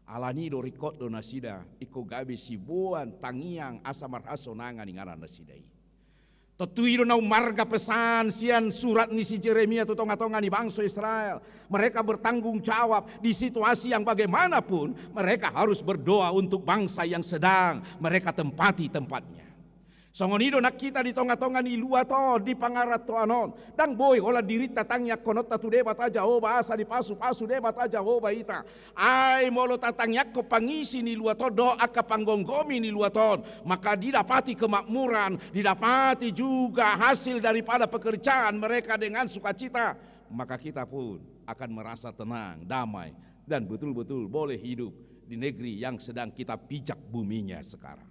Alani do ringkot do nasida ingkon gabe siboan tangiang asa marhasonangan inganan nasida i. Tontu i do na ummarga pesan sian surat ni si Jeremia tu tonga-tonga ni bangso Israel. Mereka bertanggung jawab di situasi yang bagaimanapun, mereka harus berdoa untuk bangsa yang sedang mereka tempati tempatnya. Songon i do nang hita di tonga-tonga ni luat on, di pangarantoan on. Ndang boi holan dirinta tangiangkononta tu Debata Jahowa asa dipasu-pasu Debata Jahowa hita. Ai molo tatangiangkon pangisi ni luat on dohot angka panggomgomi ni luat on, maka didapati kemakmuran, didapati juga hasil daripada pekerjaan mereka dengan sukacita, maka kita pun akan merasa tenang, damai, dan betul-betul boleh hidup di negeri yang sedang kita pijak buminya sekarang.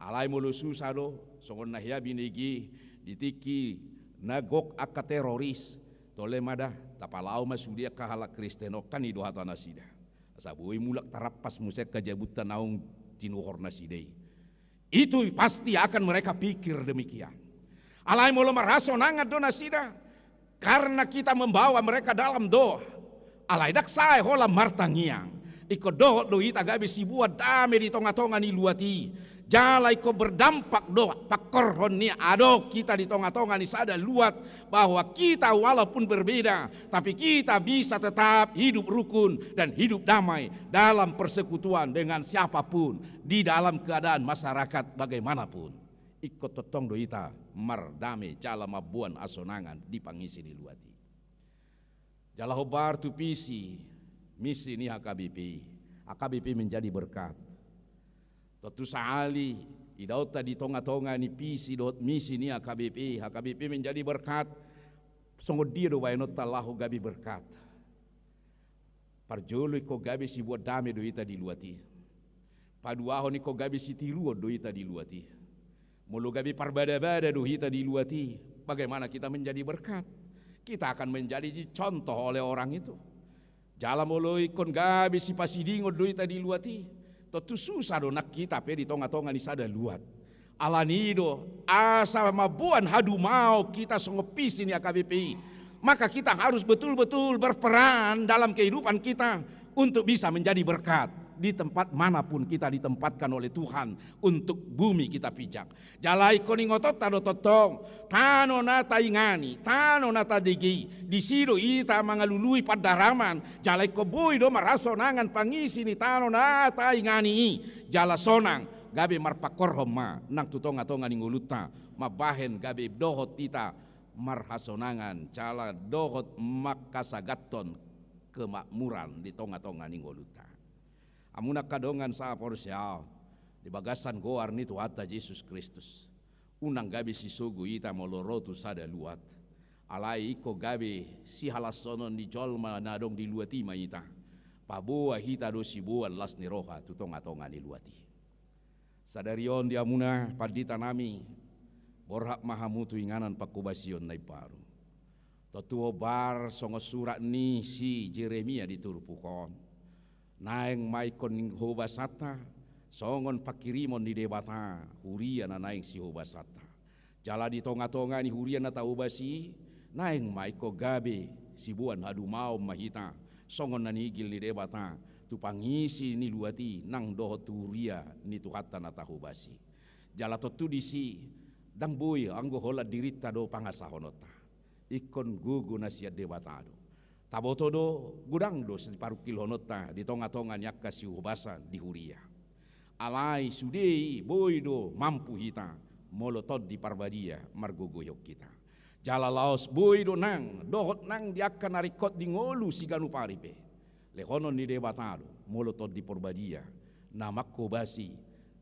Alai molo susah do, songon na hea binege di tingki na gok angka teroris, tole ma da, tapalao ma sude angka halak Kristen on, kan i do hata nasida. Asa boi mulak tarampas muse angka jabunta naung tinuhor nasida i. Itu pasti akan mereka pikir demikian. Alai molo marhasonangan do nasida, karena kita membawa mereka dalam doa. Alai ndang sae holan martangiang. Ingkon dohot do hita gabe siboan dame di tonga-tonga ni luat i. Jala ingkon berdampak do pangkorhon ni adong hita di tonga-tonga ni sada luat, bahwa kita walaupun berbeda, tapi kita bisa tetap hidup rukun dan hidup damai dalam persekutuan dengan siapapun, di dalam keadaan masyarakat bagaimanapun. Ingkon tongtong do hita mardame jala mamboan hasonangan di pangisi ni luat i. Jala hombar tu visi misi ni H K B P I, H K B P I menjadi berkat. Tontu sahali idaonta di tonga-tonga ni visi dohot misi ni H K B P I, H K B P I menjadi berkat. Songon dia do baenonta laho gabe berkat? Parjolo ingkon gabe siboan dame do hita di luat i. Paduahon ingkon gabe sitiruon do hita di luat i. Molo gabe parbada-bada do hita di luat i, bagaimana kita menjadi berkat? Kita akan menjadi contoh oleh orang itu. Jala molo ingkon gabe sipasidingon do hita di luat i, tontu susah do nang hita pe di tonga-tonga ni sada luat. Alani i do, asa mamboan hadumaon hita songon visi ni H K B P I, maka kita harus betul-betul berperan dalam kehidupan kita untuk bisa menjadi berkat di tempat manapun kita ditempatkan oleh Tuhan untuk bumi kita pijak. Jala ingkon ingotonta do tongtong, tano na taingani, tano na tadege i, disi do hita mangalului pandaraman, jala ingkon boi do marhasonangan pangisi ni tano na taingani i, jala sonang gabe marpangkorhon ma nang tu tonga-tonga ni ngolunta, mambahen gabe dohot hita marhasonangan jala dohot manghasagathon kemakmuran di tonga-tonga ni ngolunta. Hamu angka dongan sahaporseaon, di bagasan goar ni Tuhanta Jesus Kristus, unang gabe sisogo hita molo ro tu sada luat. Alai ingkon gabe sihalashonon ni jolma na adong di luat i ma hita. Paboa hita do siboan las ni roha tu tonga-tonga ni luat i. Sadari on di hamuna pandita nami, borhat ma hamu tu inganan panghobasion na imbaru. Tontu hombar songon surat ni si Jeremia di turpuk on. Naeng ma ingkon hobasanta songon pangkirimon ni Debata huria na naeng sihobasanta. Jala di tonga-tonga ni huria na tahobas i, naeng ma ingkon gabe siboan hadumaon ma hita songon na nigil ni Debata tu pangisi ni luat i nang dohot tu huria ni Tuhanta na tahobas i. Jala tontu disi, ndang boi anggo holan dirinta do pangasahononta. Ingkon gogo na sian Debata do. Taboto do, godang do siparungkilhononta di tonga-tonga ni angka sihobasan di huria. Alai sude i boi do mampu hita molo Tondi Parbadia margogoihon hita. Jala laos boi do nang dohot nang di angka na ringkot di ngolu siganup ari pe, lehonon ni Debata do molo Tondi Parbadia na manghobasi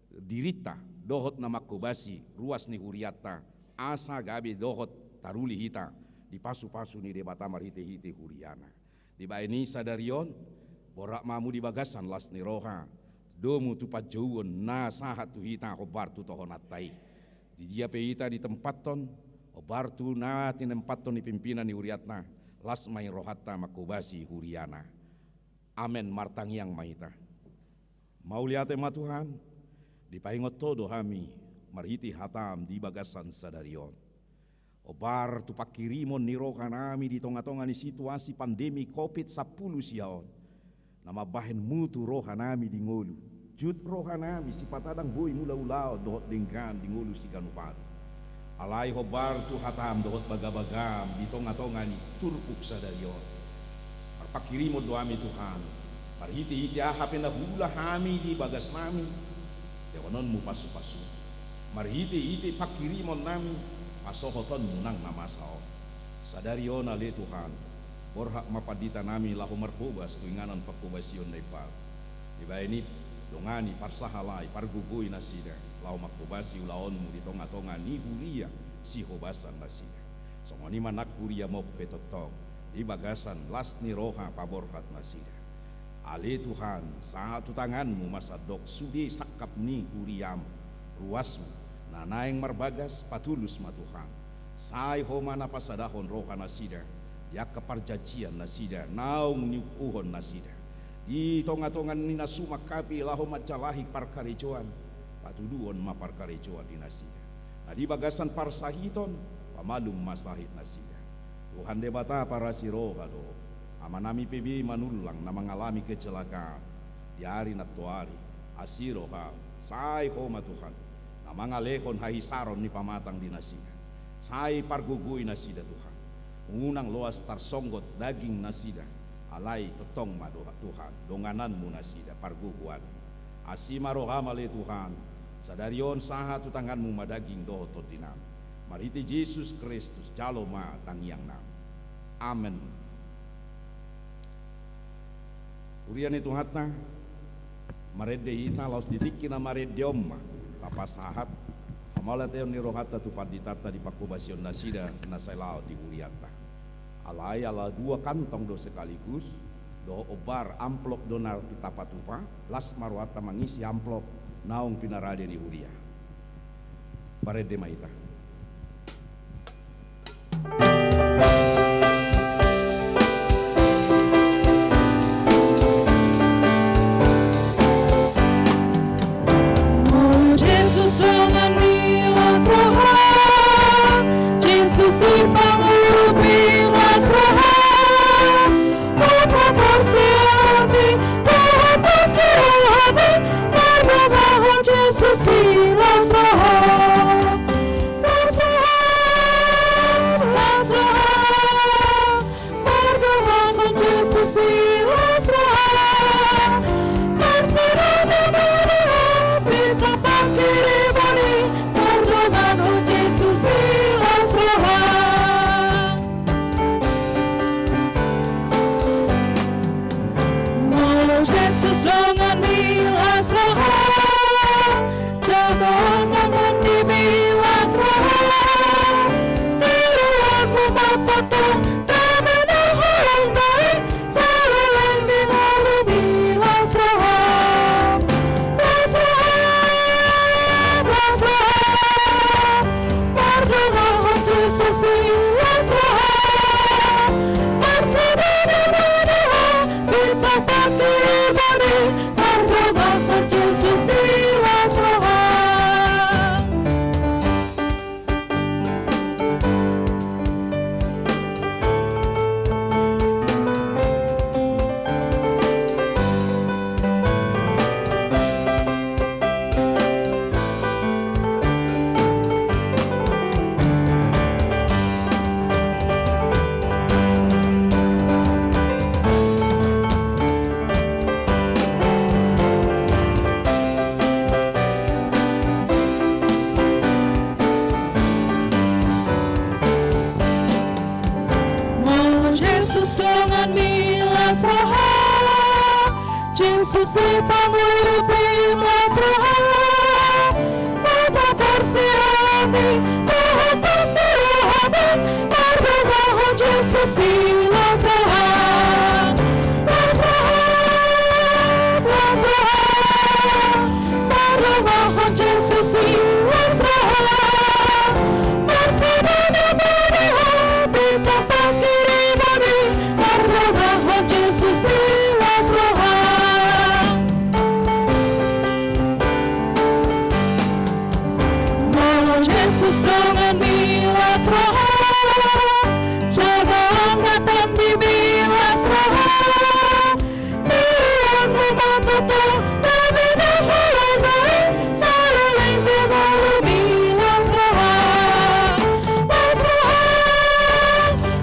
dirinta dohot na manghobasi ruas ni hurianta, asa gabe dohot taruli hita di pasu-pasu ni Debata marhite-hite huriana. Dibaen i sadari on, borhat ma hamu di bagasan las ni roha, domu tu panjouon na sahat tu hita hombar tu tohonanta i. Di dia pe hita ditempathon, hombar tu na tinempathon ni pimpinan ni hurianta, las ma i rohanta manghobasi huriana. Amen. Martangiang ma hita. Mauliate ma Tuhan, dipaingot Ho do hami marhite hataM di bagasan sadari on. Hombar tu pangkirimon ni rohanami di tonga-tonga ni situasi pandemi covid sampulu sia on, na mambahen mutu rohanami di ngolu, jut rohanami sipata ndang boi mangula ulaon dohot denggan di ngolu siganup ari. Alai hombar tu hataM dohot bagabagaM di tonga-tonga ni turpuk sadari on, marpangkirimon do hami Tuhan, marhite-hite aha pe na huula hami di bagasnami, lehononMu pasu-pasu. Marhite-hite pangkirimonnami, pasohotonMu nang na masa on. Sadari on ale Tuhan, borhat ma panditanami laho marhobas tu inganan panghobasion na imbaru. Dibaen i, dongani, parsahalai, pargogoi nasida laho manghobasi ulaonMu di tonga-tonga ni huria sihobasan nasida. Songon i ma nang huriaM on pe tongtong, di bagasan las ni roha paborhat nasida. Ale Tuhan, sahat tu tanganmu ma sandok sude sangkap ni huriam, ruasmu, na naeng marbagas, patulus ma Tuhan. Sai Ho ma na pasadahon roha nasida, di angka parjanjian nasida, naung niuhuhon nasida. Di tonga-tonga ni na suman hape laho manjalahi parkarejoan, patuduhon ma parkarejoan di nasida. Na di bagasan parsahiton, pamalum ma sahit nasida. Tuhan Debata parasi roha do, Amanami pe be manullang na mangalami kecelakaan di ari nantoari, asi roham, sai Ho ma Tuhan, na mangalehon hahisaron ni pamatang di nasida. Sai pargogoi nasida Tuhan. Unang loas tarsonggot daging nasida, alai tongtong ma do Tuhan, dongananmu nasida, pargogoanmu. Asi ma roham ale Tuhan, sadari on sahat tu tanganmu ma daging dohot tondinami. Marhite Jesus Kristus, jalo ma tangiangnami. Amen. Huria ni Tuhanta, marende hita laos di tingki na marende on ma tapasahat hamauliateon ni rohanta tu panditanta di panghobasion nasida na sai laho di hurianta. Alai ala dua kantong do sekaligus, dohot ombar amplop do na tapatupa, las ma rohanta mangisi amplop naung pinarade ni huria. Marende ma hita. O Jesus dongan ni las roha, Jesus i pangurupi las roha, mata parsiranni, dohot parsiranni, mardongan Jesus i las roha. Las roha, las roha, mardongan Jesus i las roha. Parsiranni, mardongan, pintor pangkirimon i, mardongan Jesus i las roha. Molo Jesus dongan ni las roha, jago dongan ni las roha. Tiruanmu ma tongtong, dame na holong do i, saleleng di ngolu ni las roha. Las roha, las roha, mardongan Jesus i las roha. Parsiranni, mardongan, pintor pangkirimon i, mardongan Jesus i las roha. Molo Jesus dongan ni las roha, Jesus i pangurupi las roha. Mata parsiranni, dohot parsiranni, mardongan Jesus i las roha. Las roha, las roha, mardongan Jesus i las roha. Parsiranni, mardongan, pintor pangkirimon i, mardongan Jesus i las roha. Molo Jesus dongan ni las roha, jago angka tondimi las roha. Tiruanmu ma tongtong, dame na holong do i, saleleng di ngolu ni las roha. Las roha,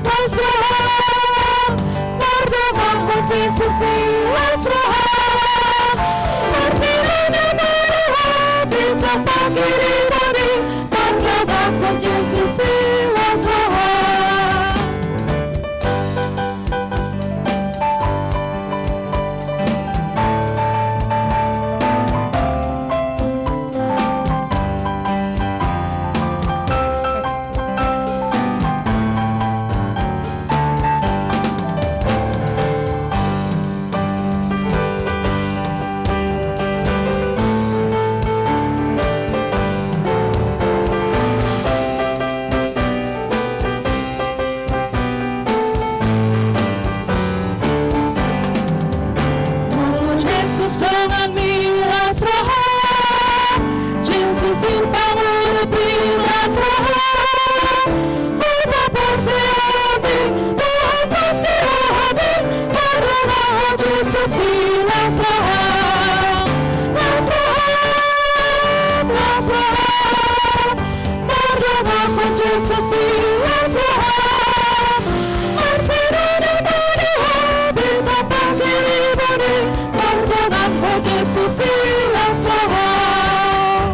las roha, mardongan Jesus i las roha. Parsiranni, mardongan, pintor pangkirimon i, mardongan Jesus Jesus, i las roham. Marsidodo ma di ho, bintang pangkiriban i, mardongan ho Jesus, i las roham.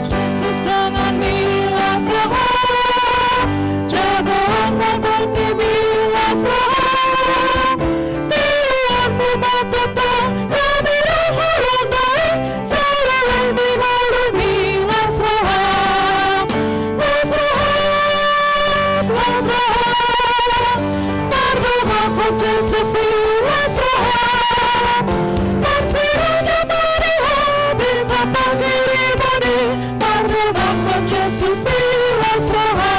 Jesus, donganmi las roham, jagoan ma Tuhan, i las roham. Tuhan, mu ma tongtong na binoan holong na i, saleleng di ngolumi las roham. Las roham, las roham, mardongan ho Jesus, i las roham. Marsidodo ma di ho, bintang pangkiriban i, mardongan ho Jesus, i las roham.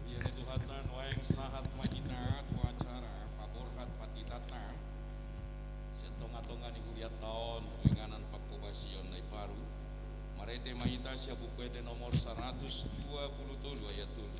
Huria ni Tuhanta, nuaeng sahat ma hita tu acara paborhat panditanta sian tongatonga ni hurianta on tu inganan pangkobasion na imbaru. Marende ma hita sian Buku Ende nomor saratus dua pulu tolu ayat tolu.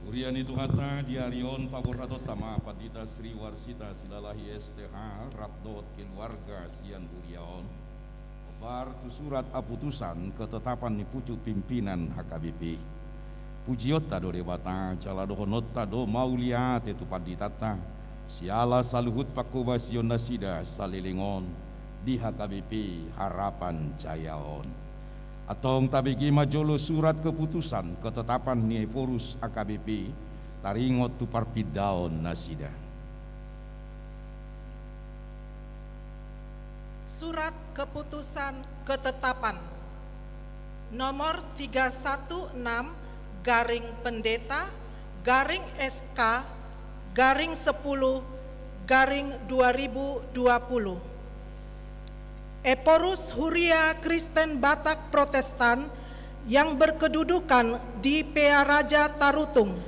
Huria ni Tuhanta, di ari on paborhatonta ma Pandita Sri Warsita Silalahi S T H rap dohot keluarga sian huria on, hombar tu surat haputusan ketetapan ni pucuk pimpinan H K B P. Pujionta do Debata, jala dohononta do mauliate tu panditanta, siala saluhut pangkobasion nasida saleleng on di H K B P Harapan Jaya on. Antong tabege ma jolo surat keputusan ketetapan ni Ephorus H K B P, taringot tu parpindaon nasida. Surat keputusan ketetapan nomor tiga satu enam garing pendeta garing S K garing sepuluh garing dua ribu dua puluh. Ephorus Huria Kristen Batak Protestan yang berkedudukan di Pearaja Tarutung,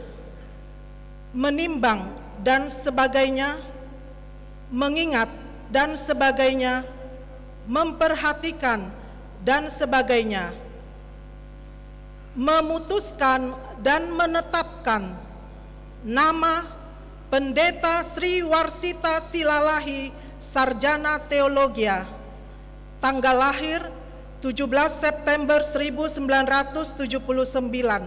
menimbang dan sebagainya, mengingat dan sebagainya, memperhatikan dan sebagainya, memutuskan dan menetapkan nama Pendeta Sri Warsita Silalahi, Sarjana Teologia, tanggal lahir tujuh belas September seribu sembilan ratus tujuh puluh sembilan.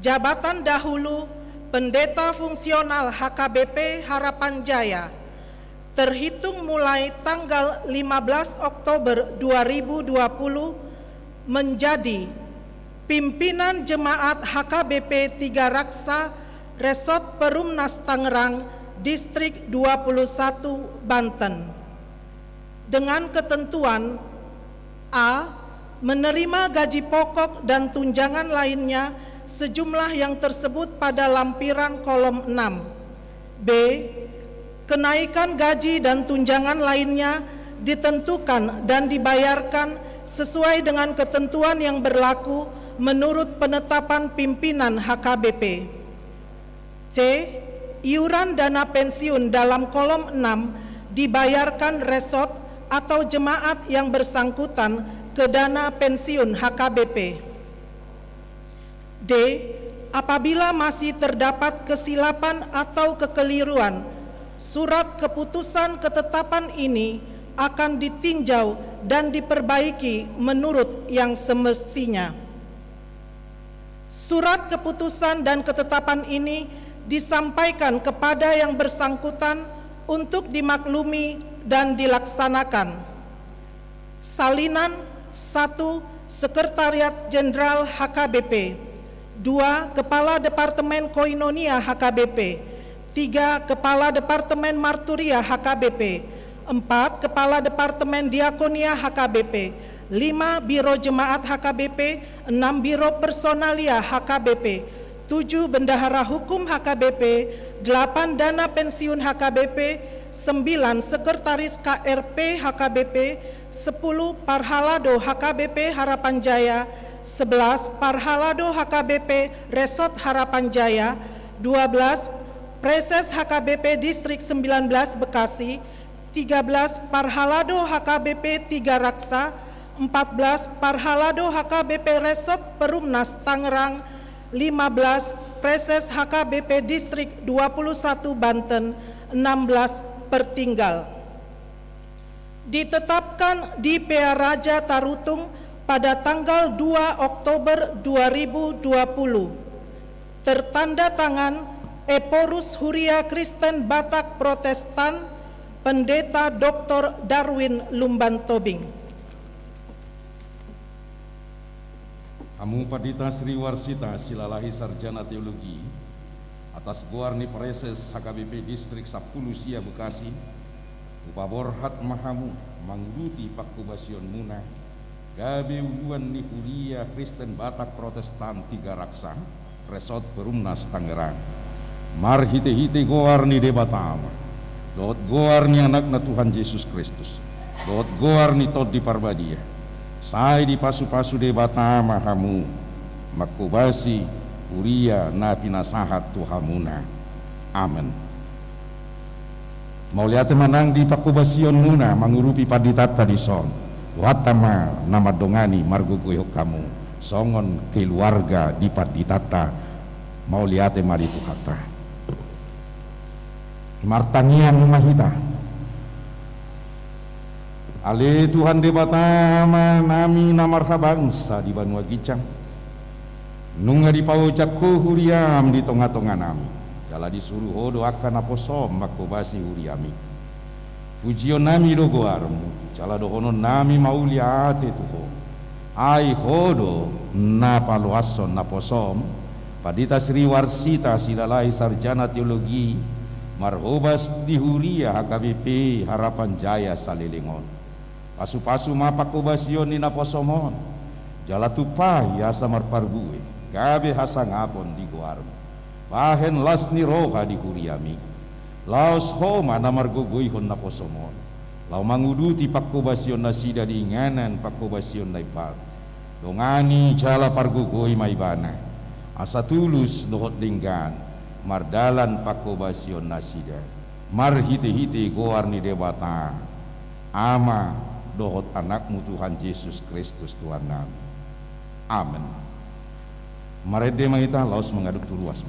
Jabatan dahulu Pendeta Fungsional H K B P Harapan Jaya, terhitung mulai tanggal lima belas Oktober dua ribu dua puluh, menjadi pimpinan jemaat H K B P Tiga Raksa, Resort Perumnas Tangerang, Distrik dua puluh satu, Banten. Dengan ketentuan: A, menerima gaji pokok dan tunjangan lainnya sejumlah yang tersebut pada lampiran kolom enam. B, kenaikan gaji dan tunjangan lainnya ditentukan dan dibayarkan sesuai dengan ketentuan yang berlaku menurut penetapan pimpinan H K B P. C, iuran dana pensiun dalam kolom enam dibayarkan resort atau jemaat yang bersangkutan ke dana pensiun H K B P. D, apabila masih terdapat kesilapan atau kekeliruan, surat keputusan ketetapan ini akan ditinjau dan diperbaiki menurut yang semestinya. Surat keputusan dan ketetapan ini disampaikan kepada yang bersangkutan untuk dimaklumi dan dilaksanakan. Salinan satu, Sekretariat Jenderal H K B P. Dua, Kepala Departemen Koinonia H K B P. Tiga, Kepala Departemen Marturia H K B P. Empat, Kepala Departemen Diakonia H K B P. Lima, Biro Jemaat H K B P. Enam, Biro Personalia H K B P. Tujuh, Bendahara Hukum H K B P. Delapan, Dana Pensiun H K B P. Sembilan, Sekretaris K R P H K B P. Sepuluh, Parhalado H K B P Harapan Jaya. Sebelas, Parhalado H K B P Resort Harapan Jaya. Dua belas, Praeses H K B P Distrik sembilan belas Bekasi. Tiga belas, Parhalado H K B P Tiga Raksa. Empat belas, Parhalado H K B P Resort Perumnas Tangerang. Lima belas, Praeses H K B P Distrik dua puluh satu Banten. Enam belas, Pertinggal. Ditetapkan di Pearaja Tarutung pada tanggal dua Oktober dua ribu dua puluh. Tertanda tangan Ephorus Huria Kristen Batak Protestan, Pendeta Doktor Darwin Lumban Tobing. Hamu Pandita Sri Warsita Silalahi Sarjana Teologi, atas goar ni Praeses H K B P Distrik sampulu sia Bekasi, hupaborhat ma hamu manguduti pangkobasionmuna, gabe uluan ni Huria Kristen Batak Protestan Tiga Raksa, Resort Perumnas Tangerang. Marhitehite goar ni Debata Ama, dohot goar ni Anakna Tuhan Jesus Kristus, dohot goar ni Tondi Parbadia, sai dipasupasu Debata Ama hamu mangkobasi huria na pinasahat tu hamuna. Amen. Mauliate ma nang di pangkobasionmuna mangurupi panditanta dison. Tuhanta ma na mandongani margogoihon hamu songon keluarga di panditanta. Mauliate ma di Tuhanta. Martangiang ma hita. Ale Tuhan Debata Amanami na marhabangsa di banua ginjang, nunga dipaojak Ho huriam di tongatonganami, jala disuru Ho do angka naposom mangkobasi huriami. Pujionnami do goarmu, jala dohononnami mauliate tu Ho. Ai Ho do na paloashon naposom Pandita Sri Warsita Silalahi Sarjana Teologi, marhobas di huria H K B P Harapan Jaya saleleng on. Pasupasu ma pangkobasion ni naposom on, jala tumpahi asa marparbue gabe hasangapon di goarmu. Bahen las ni roha di huriami. Laos Ho ma na margogoihon naposom on, laho manguduti pangkobasion nasida di inganan pangkobasion na imbaru. Dongani jala pargogoi ma ibana, asa tulus dohot denggan mardalan pangkobasion nasida, marhitehite goar ni Debata Ama dohot Anakmu Tuhan Jesus Kristus Tuhannami. Amen. Marende ma hita, laos mangadop tu ruas.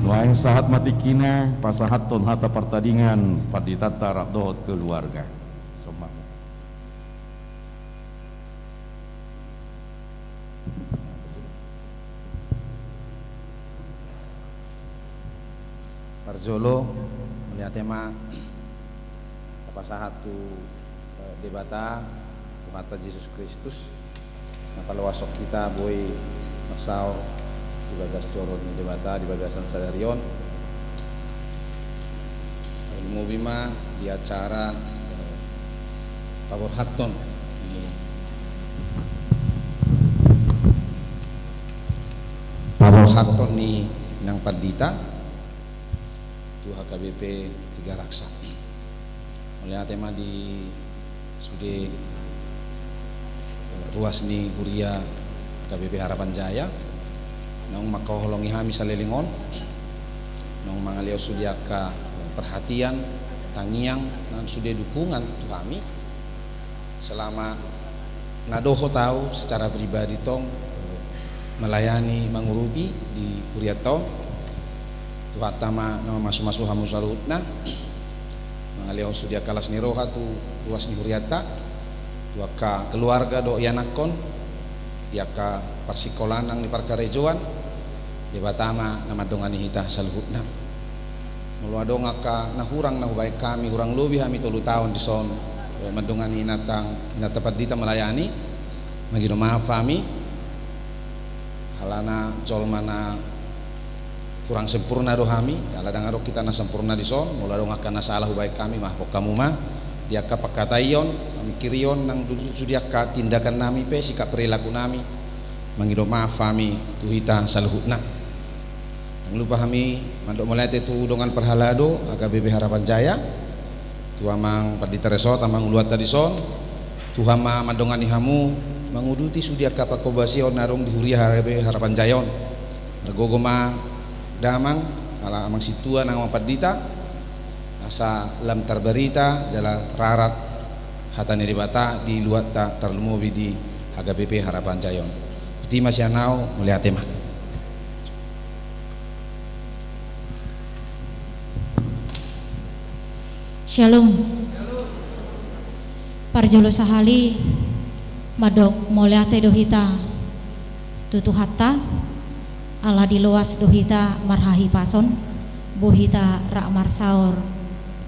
Nuaeng sahat ma tingkina pasahathon hata partadingan panditanta rap dohot keluarga. Sombah. Parjolo, mauliate ma tapasahat tu, eh, Debata, Tuhanta Jesus Kristus, na paloashon hita boi marsaor di bagas joro ni Debata di bagasan sadari on. Lumobi ma di acara, eh, paborhathon ni Pasahaton ni Inang Pandita tu H K B P Tiga Raksa. Mauliate ma di sude ruas ni huria H K B P Harapan Jaya naung mangkaholongi hami saleleng on, naung mangalehon sude angka perhatian, tangiang, nang sude dukungan tu hami selama na dohot au secara pribadi tong melayani, mangurupi di hurianta on. Tuhanta ma na mamasumasu hamu saluhutna, mangalehon sude angka las ni roha tu ruas ni hurianta, tu angka keluarga dohot ianakhon, di angka parsingkolaan nang di parkarejoan. Debata ma na mandongani hita saluhutna. Molo adong angka na hurang na hubaen hami, hurang lobi hami tolu taon dison, eh, mandongani inanta, inanta pandita melayani, mangido maaf hami. Alana jolma na hurang sempurna do hami, ala ndang adong hita na sempurna dison. Molo adong angka na sala hubaen hami, maafhon hamu ma. Di angka pangkataion, pamingkirion nang du-, sude angka tindakan nami pe, sikap perilaku nami, mangido maaf hami tu hita saluhutna. Ndang lupa hami mandok mauliate tu dongan parhalado H K B P Harapan Jaya, tu amang pandita resort, amang uluanta dison. Tuhan ma mandongani hamu manguduti sude angka pangkobasion na adong di huria H K B P Harapan Jaya on. Margogo ma damang, ala amang sintua nang amang pandita, asa lam tarbarita jala rarat hata ni Debata di luatta, tarlumobi di H K B P Harapan Jaya on. Botima sian au, mauliate ma. Shalom. Parjolo sahali mandok mauliate do hita tu Tuhanta, ala diloas do hita marhahipason, boi hita rap marsaor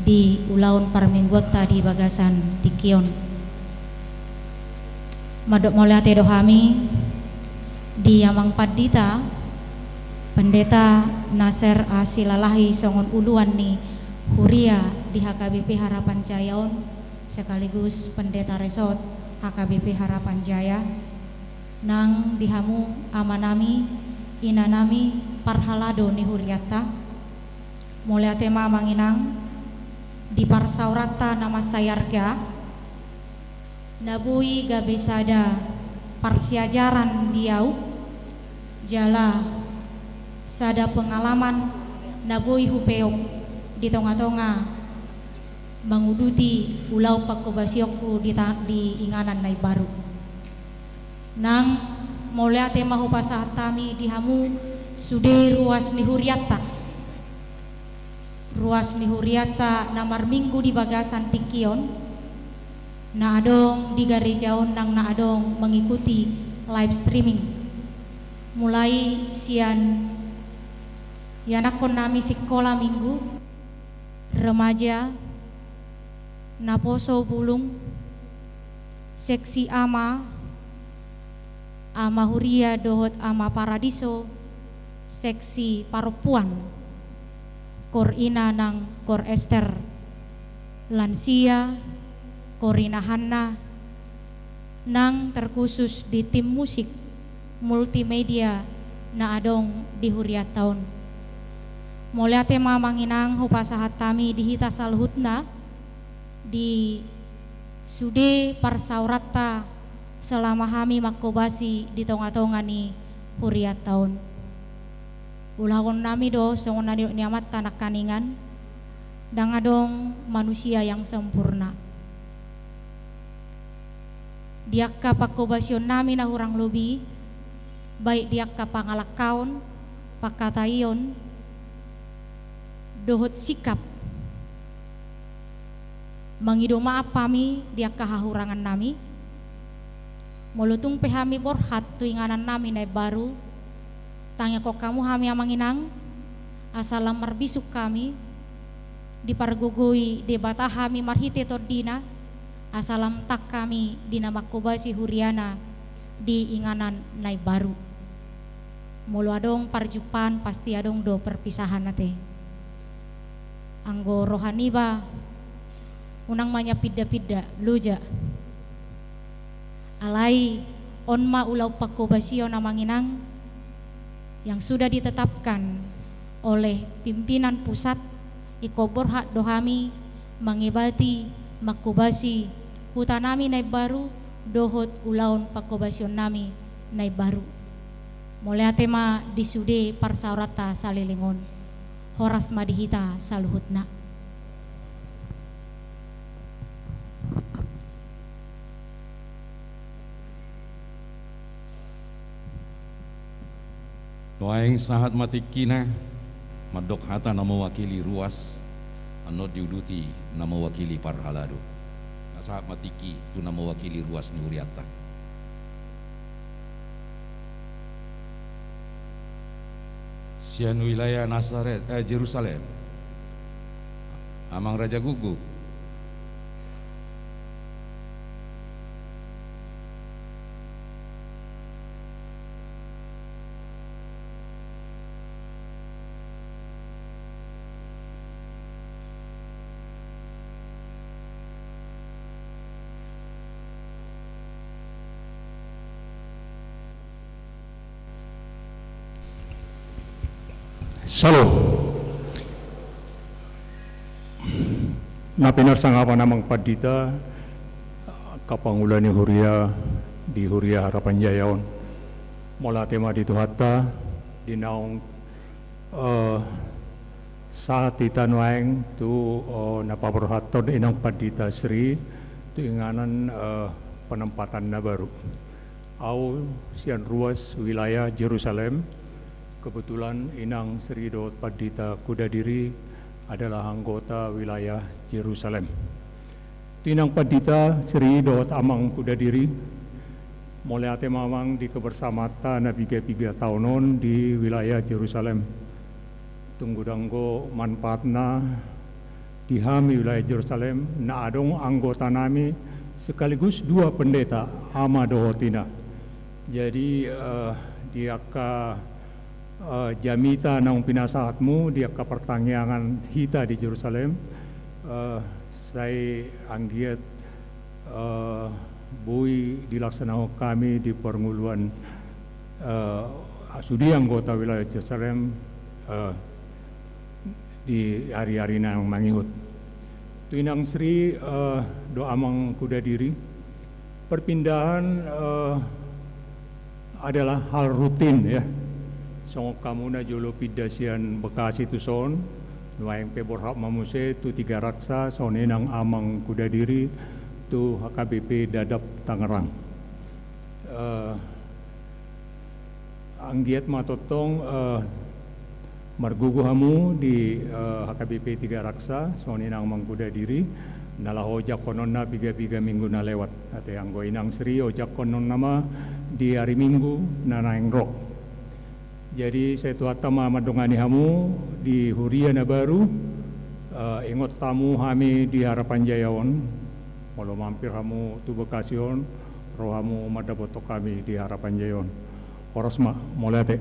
di ulaon parmingguonta di bagasan tingki on. Mandok mauliate do hami di amang pandita, Pendeta Nasir Asilalahi, songon uluan ni huria di H K B P Harapan Jaya on, sekaligus pendeta resort H K B P Harapan Jaya. Nang di hamu amanami, inanami, parhalado ni hurianta, mauliate ma amang inang di parsaoranta na mansai arga, na boi gabe sada parsiajaran di au, jala sada pengalaman na boi hupeop di tongatonga manguduti ulaon pangkobasionku di ta-, di inganan na imbaru. Nang mauliate ma hupasahat hami di hamu sude ruas ni hurianta. Ruas ni hurianta na marminggu di bagasan tingki on, na adong di gareja on nang na adong mengikuti live streaming. Mulai sian ianakhon nami sikola minggu, remaja, naposo bulung, seksi ama, ama huria dohot ama paradiso, seksi parompuan, kor ina nang kor Ester, lansia, kor ina Hanna, nang terkhusus di tim musik multimedia na adong di hurianta on. Mauliate ma amang inang hupasahat hami di hita saluhutna, di sude parsaoranta selama hami mangkobasi di tongatonga ni hurianta on. Ulaon nami do songon na nidok ni amanta nangkaningan, ndang adong manusia yang sempurna. Di angka pangkobasion nami na hurang lobi, baik di angka pangalangkaon, pangkataion, dohot sikap, mangido maaf hami di angka hahurangan nami. Molo tung pe hami borhat tu inganan nami na imbaru, tangiangkon hamu hami amang inang, asa lam marbisuk hami, dipargogoi Debata hami marhite tondina, asa lam tang hami di na mangkobasi huriana di inganan na imbaru. Molo adong parjumpaan pasti adong do perpisahan ate. Anggo roha niba unang ma nian pinda-pinda, loja. Alai on ma ulaon pangkobasion amang inang, yang sudah ditetapkan oleh pimpinan pusat, ingkon borhat do hami mangibati, manghobasi hutanami na imbaru dohot ulaon panghobasionnami na imbaru. Mauliate ma di sude parsaoranta saleleng on. Horas ma di hita saluhutna. Nuaeng sahat ma tingkina, mandok hata na mewakili ruas, annon diuduti na mewakili parhalado. Na sahat ma tingki tu na mewakili ruas ni hurianta. Sian wilayah Nasaret, eh, Jerusalem. Amang Raja Guguk. Syalom. Na pinarsangapan amang pandita, angka pangula ni huria di Huria Harapan Jaya on. Mauliate ma di Tuhanta, di naung, eh, sahat hita nuaeng tu, eh, na paborhathon inang pandita Sri, tu inganan, eh, penempatan na baru. Au sian ruas wilayah Jerusalem, kebetulan inang Sri dohot pandita Kudadiri adalah anggota wilayah Jerusalem. Tu inang pandita Sri dohot amang Kudadiri, mauliate ma amang di kebersamaanta na piga-piga taon on di wilayah Jerusalem. Tung godang do manfaatna di hami wilayah Jerusalem, na adong anggotanami sekaligus dua pendeta, ama dohot ina. Jadi, eh, di angka, eh, jamita naung pinasahatmu, di angka partangiangan hita di Jerusalem, eh, sai anggiat, eh, boi dilaksanahon hami di parngoluan, eh, sude anggota wilayah Jerusalem, eh, di ari-ari na mangihut. Tu inang Sri, eh, dohot amang Kudadiri, perpindahan, eh, adalah hal rutin, ya. Songon hamu na jolo pinda sian Bekasi tuson, nuaeng pe borhat ma muse tu Tigaraksa, songon i nang amang Kudadiri tu H K B P Dadap Tangerang. Eh, anggiat ma tongtong, eh, margogo hamu di, eh, H K B P Tigaraksa, songon i nang amang Kudadiri, na laho ojakhononna piga-piga minggu na lewat. Ate anggo inang Sri ojakhononna ma di ari Minggu na naeng ro. Jadi, sai Tuhanta ma mandongani hamu di huria na baru, eh, ingot hamu hami di Harapan Jaya on, molo mampir hamu tu Bekasi on, ro hamu mandapothon hami di Harapan Jaya on. Horas ma, mauliate.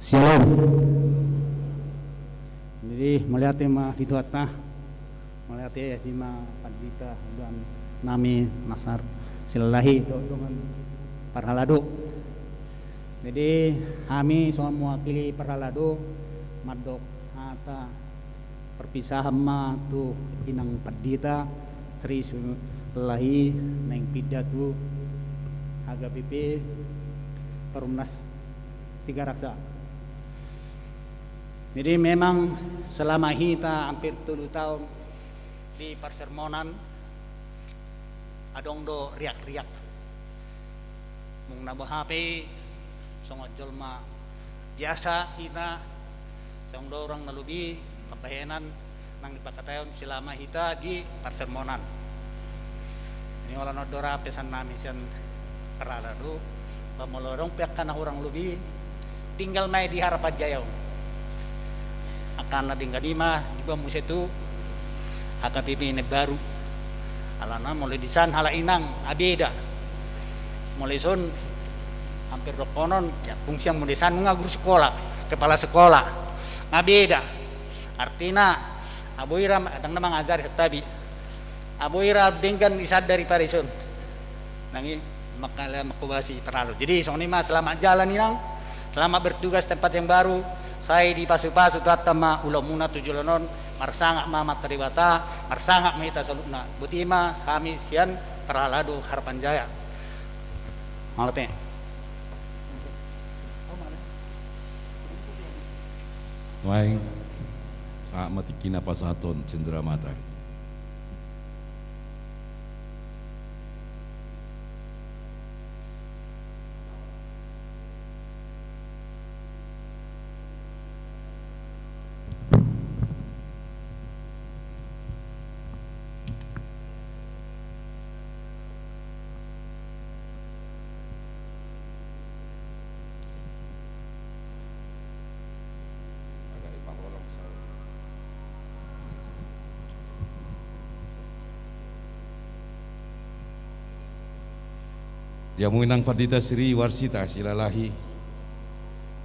Syalom. Jadi, mauliate ma di Tuhanta. Mauliate di ma pandita dan nami Nasar Silahi dohot dongan parhalado. Jadi, hami songon mewakili parhalado mandok hata perpisahan ma tu inang pandita Sri Silahi naeng pinda tu H K B P Perumnas Tigaraksa. Jadi memang selama hita hampir tolu taon di parsermonan, adong do riak-riak. Mung na boha pe songon jolma biasa hita, songon do hurang na lobi pambahenan nang dipangkataion selama hita di parsermonan. Ini holan on do ra pesan nami sian parhalado, ba molo adong pe angka na hurang lobi, Tinggal ma i di Harapan Jaya on. Angka na denggan i ma diboan muse tu H K P P na baru. Alana molo disan halak inang nga beda. Molo dison hampir dohonon, ya, fungsi molo disan nunga guru sekolah, kepala sekolah. Nga beda. Artina, nga boi ra, ndang na mangajari, santabi. Nga boi ra denggan i sadari pari son. Nang i mangkobasi parhalado. Jadi songon i ma, selamat jalan inang. Selamat bertugas tempat yang baru. Sai dipasupasu Tuhanta ma ulaonmuna tu joloan on. Marsangap ma Amanta Debata, marsangap ma hita saluhutna. Boti ma hami sian parhalado Harapan Jaya. Mauliate. Nuaeng, sahat ma tingki na pasahaton cenderamata. Di hamu inang Pandita Sri Warsita Silalahi,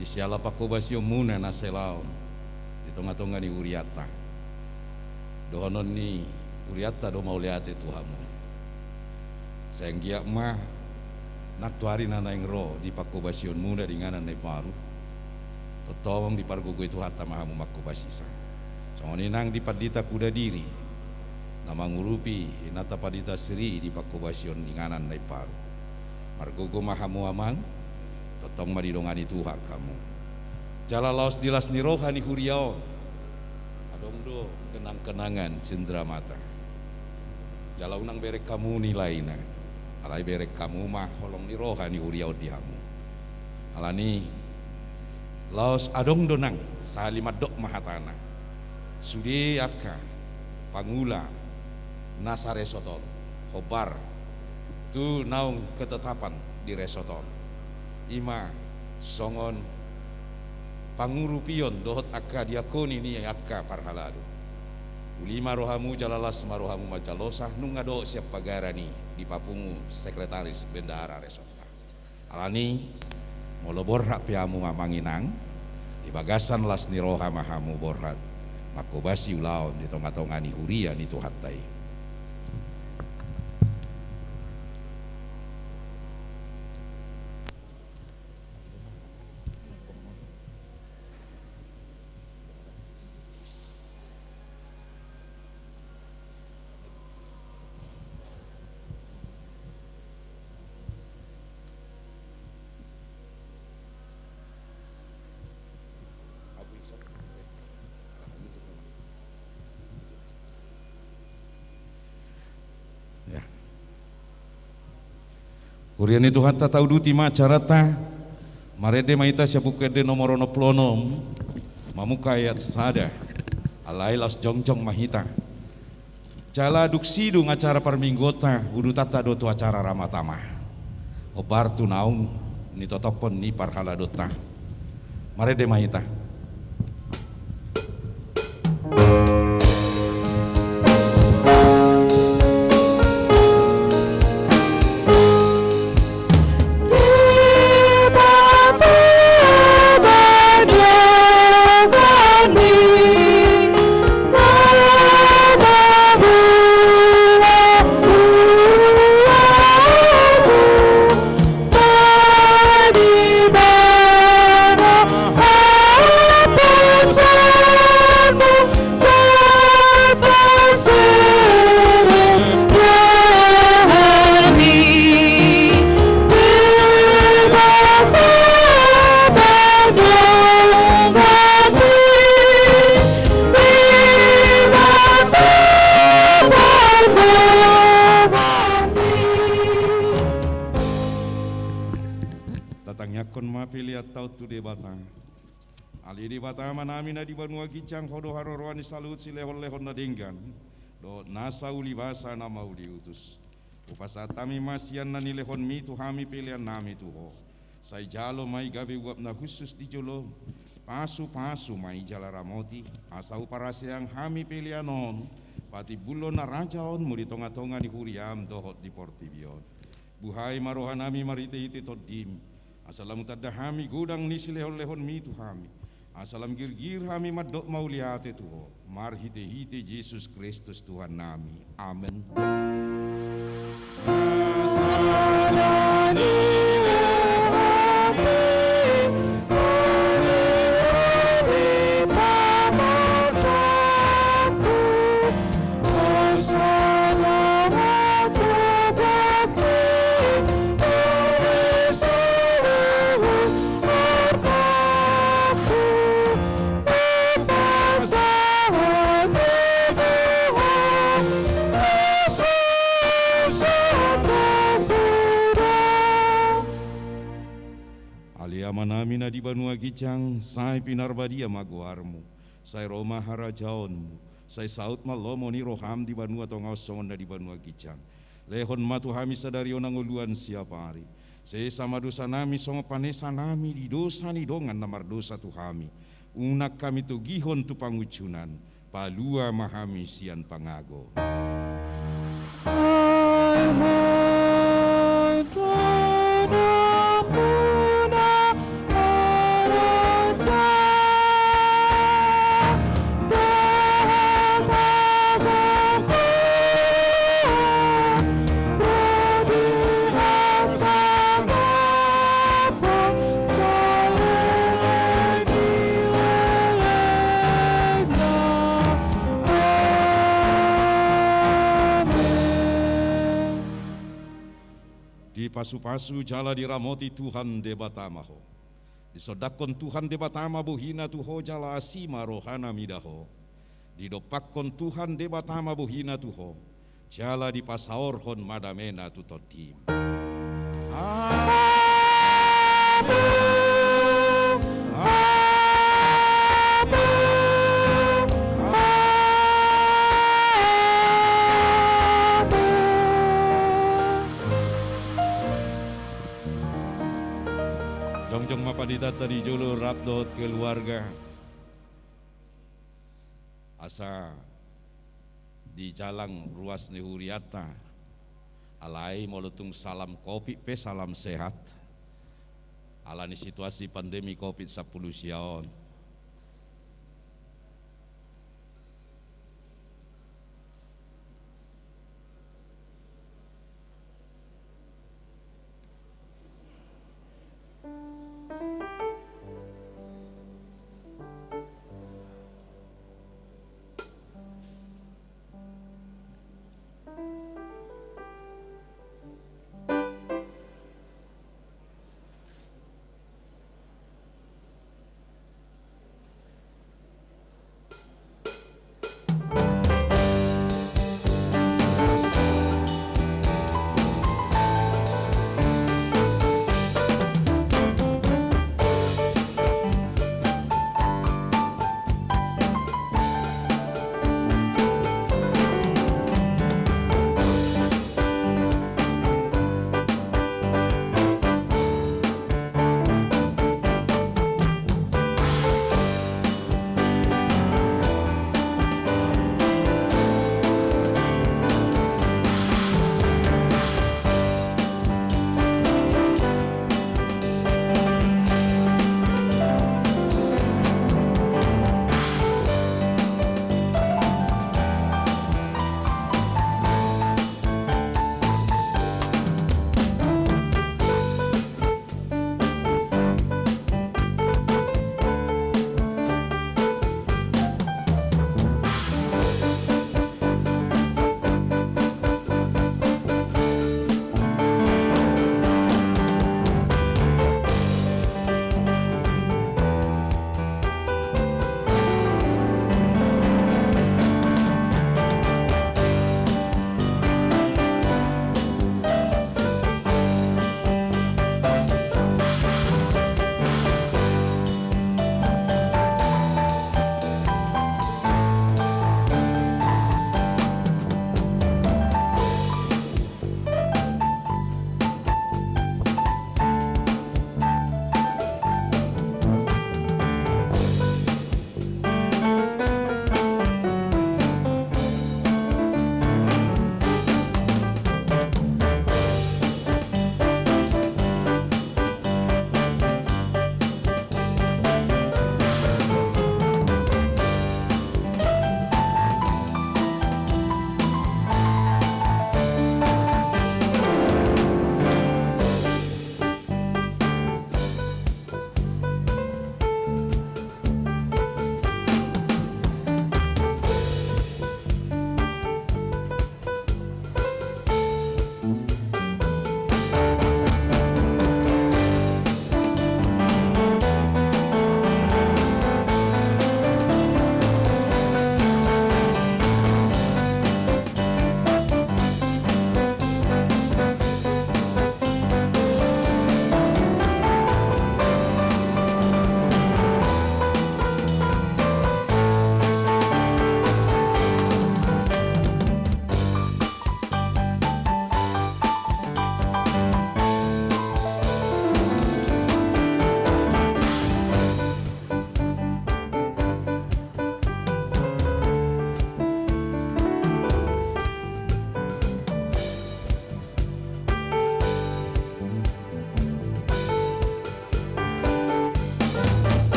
di siala pangkobasionmuna na selaon di tongatonga ni hurianta. Dohonon ni hurianta do mauliate tu hamu. Sai anggiat ma nang tu ari na naeng ro di pangkobasionmuna di inganan na imbaru, tongtong dipargogoi Tuhanta ma hamu mangkobasisa. Songon i nang di Pandita Kudadiri, na mangurupi inanta Pandita Sri di pangkobasion inganan na imbaru. Margogo ma hamu amang, tongtong ma didongani Tuhan hamu. Jala laos di las ni roha ni huria on, adong do kenangkenangan cenderamata. Jala unang bereng hamu nilaina, alai bereng hamu ma holong ni roha ni huria on di hamu. Alani, laos adong do nang, sahali mandok ma hatana, sude angka pangula na saresort on, hombar tu naung ketetapan di resort on. I ma songon pangurupion dohot angka diakoni ni angka parhalado. Uli ma rohamu jala las ma rohamu manjalosa, nunga dohot sian pagaran i dipapungu sekretaris bendahara resortta. Alani, molo borhat pe hamu amang inang, di bagasan las ni roha ma hamu borhat mangkobasi ulaon di tongatonga ni huria ni Tuhanta i. Ya. Huria ni Tuhanta, tauduti ma acaranta. Marende ma hita sian Buku Ende nomor onom pulu onom, mamungka ayat sada. Alai laos jongjong ma hita. Jala dung sidung acara parmingguonta, udutanta do tu acara ramatama. Hombar tu naung nitotophon ni parhaladonta. Marende ma hita. Tatangiangkon ma peleanta on tu Debata. Ale Debata Amanami na di banua ginjang, Ho do haroroan ni saluhut silehonlehon na denggan dohot nasa ulibasa na mauliutus. Hupasahat hami ma sian na nilehonmi tu hami peleannami tu Ho. Sai jalo ma i gabe uap na hushus di jolo, pasupasu ma i jala ramoti, asa huparaseang hami pelean on, patimbulhon harajaonmu di tongatonga ni huriam dohot di portibi on. Buhai ma rohanami marhitehite Tondim, asa lam hutanda hami godang ni silehonlehonmi tu hami, asa lam girgir hami mandok mauliate tu Ho, marhitehite Jesus Kristus Tuhannami. Amen. Ale Amanami na di banua ginjang, sai pinarbadia ma goarmu, sai ro ma harajaonmu, sai saut ma lomo ni roham di banua tonga on songon na di banua ginjang. Lehon ma tu hami sadari on hangoluan siapari. Sesa ma dosanami songon panesanami di dosa ni dongan na mardosa tu hami. Unang hami togihon tu pangunjunan, palua ma hami sian pangago. Dipasupasu jala diramoti Tuhan Debata ma ho. Disondangkon Tuhan Debata ma bohina tu ho jala asi ma rohana mida ho. Didompakkon Tuhan Debata ma bohina tu ho, jala dipasaorhon ma damena tu tondim. Amen. Amen. Amen. Jongjong ma panditanta di jolo rap dohot keluarga. Asa dijalang ruas ni hurianta. Alai molo tung salam covid pe salam sehat. Ala ni situasi pandemi covid sampulu sia on,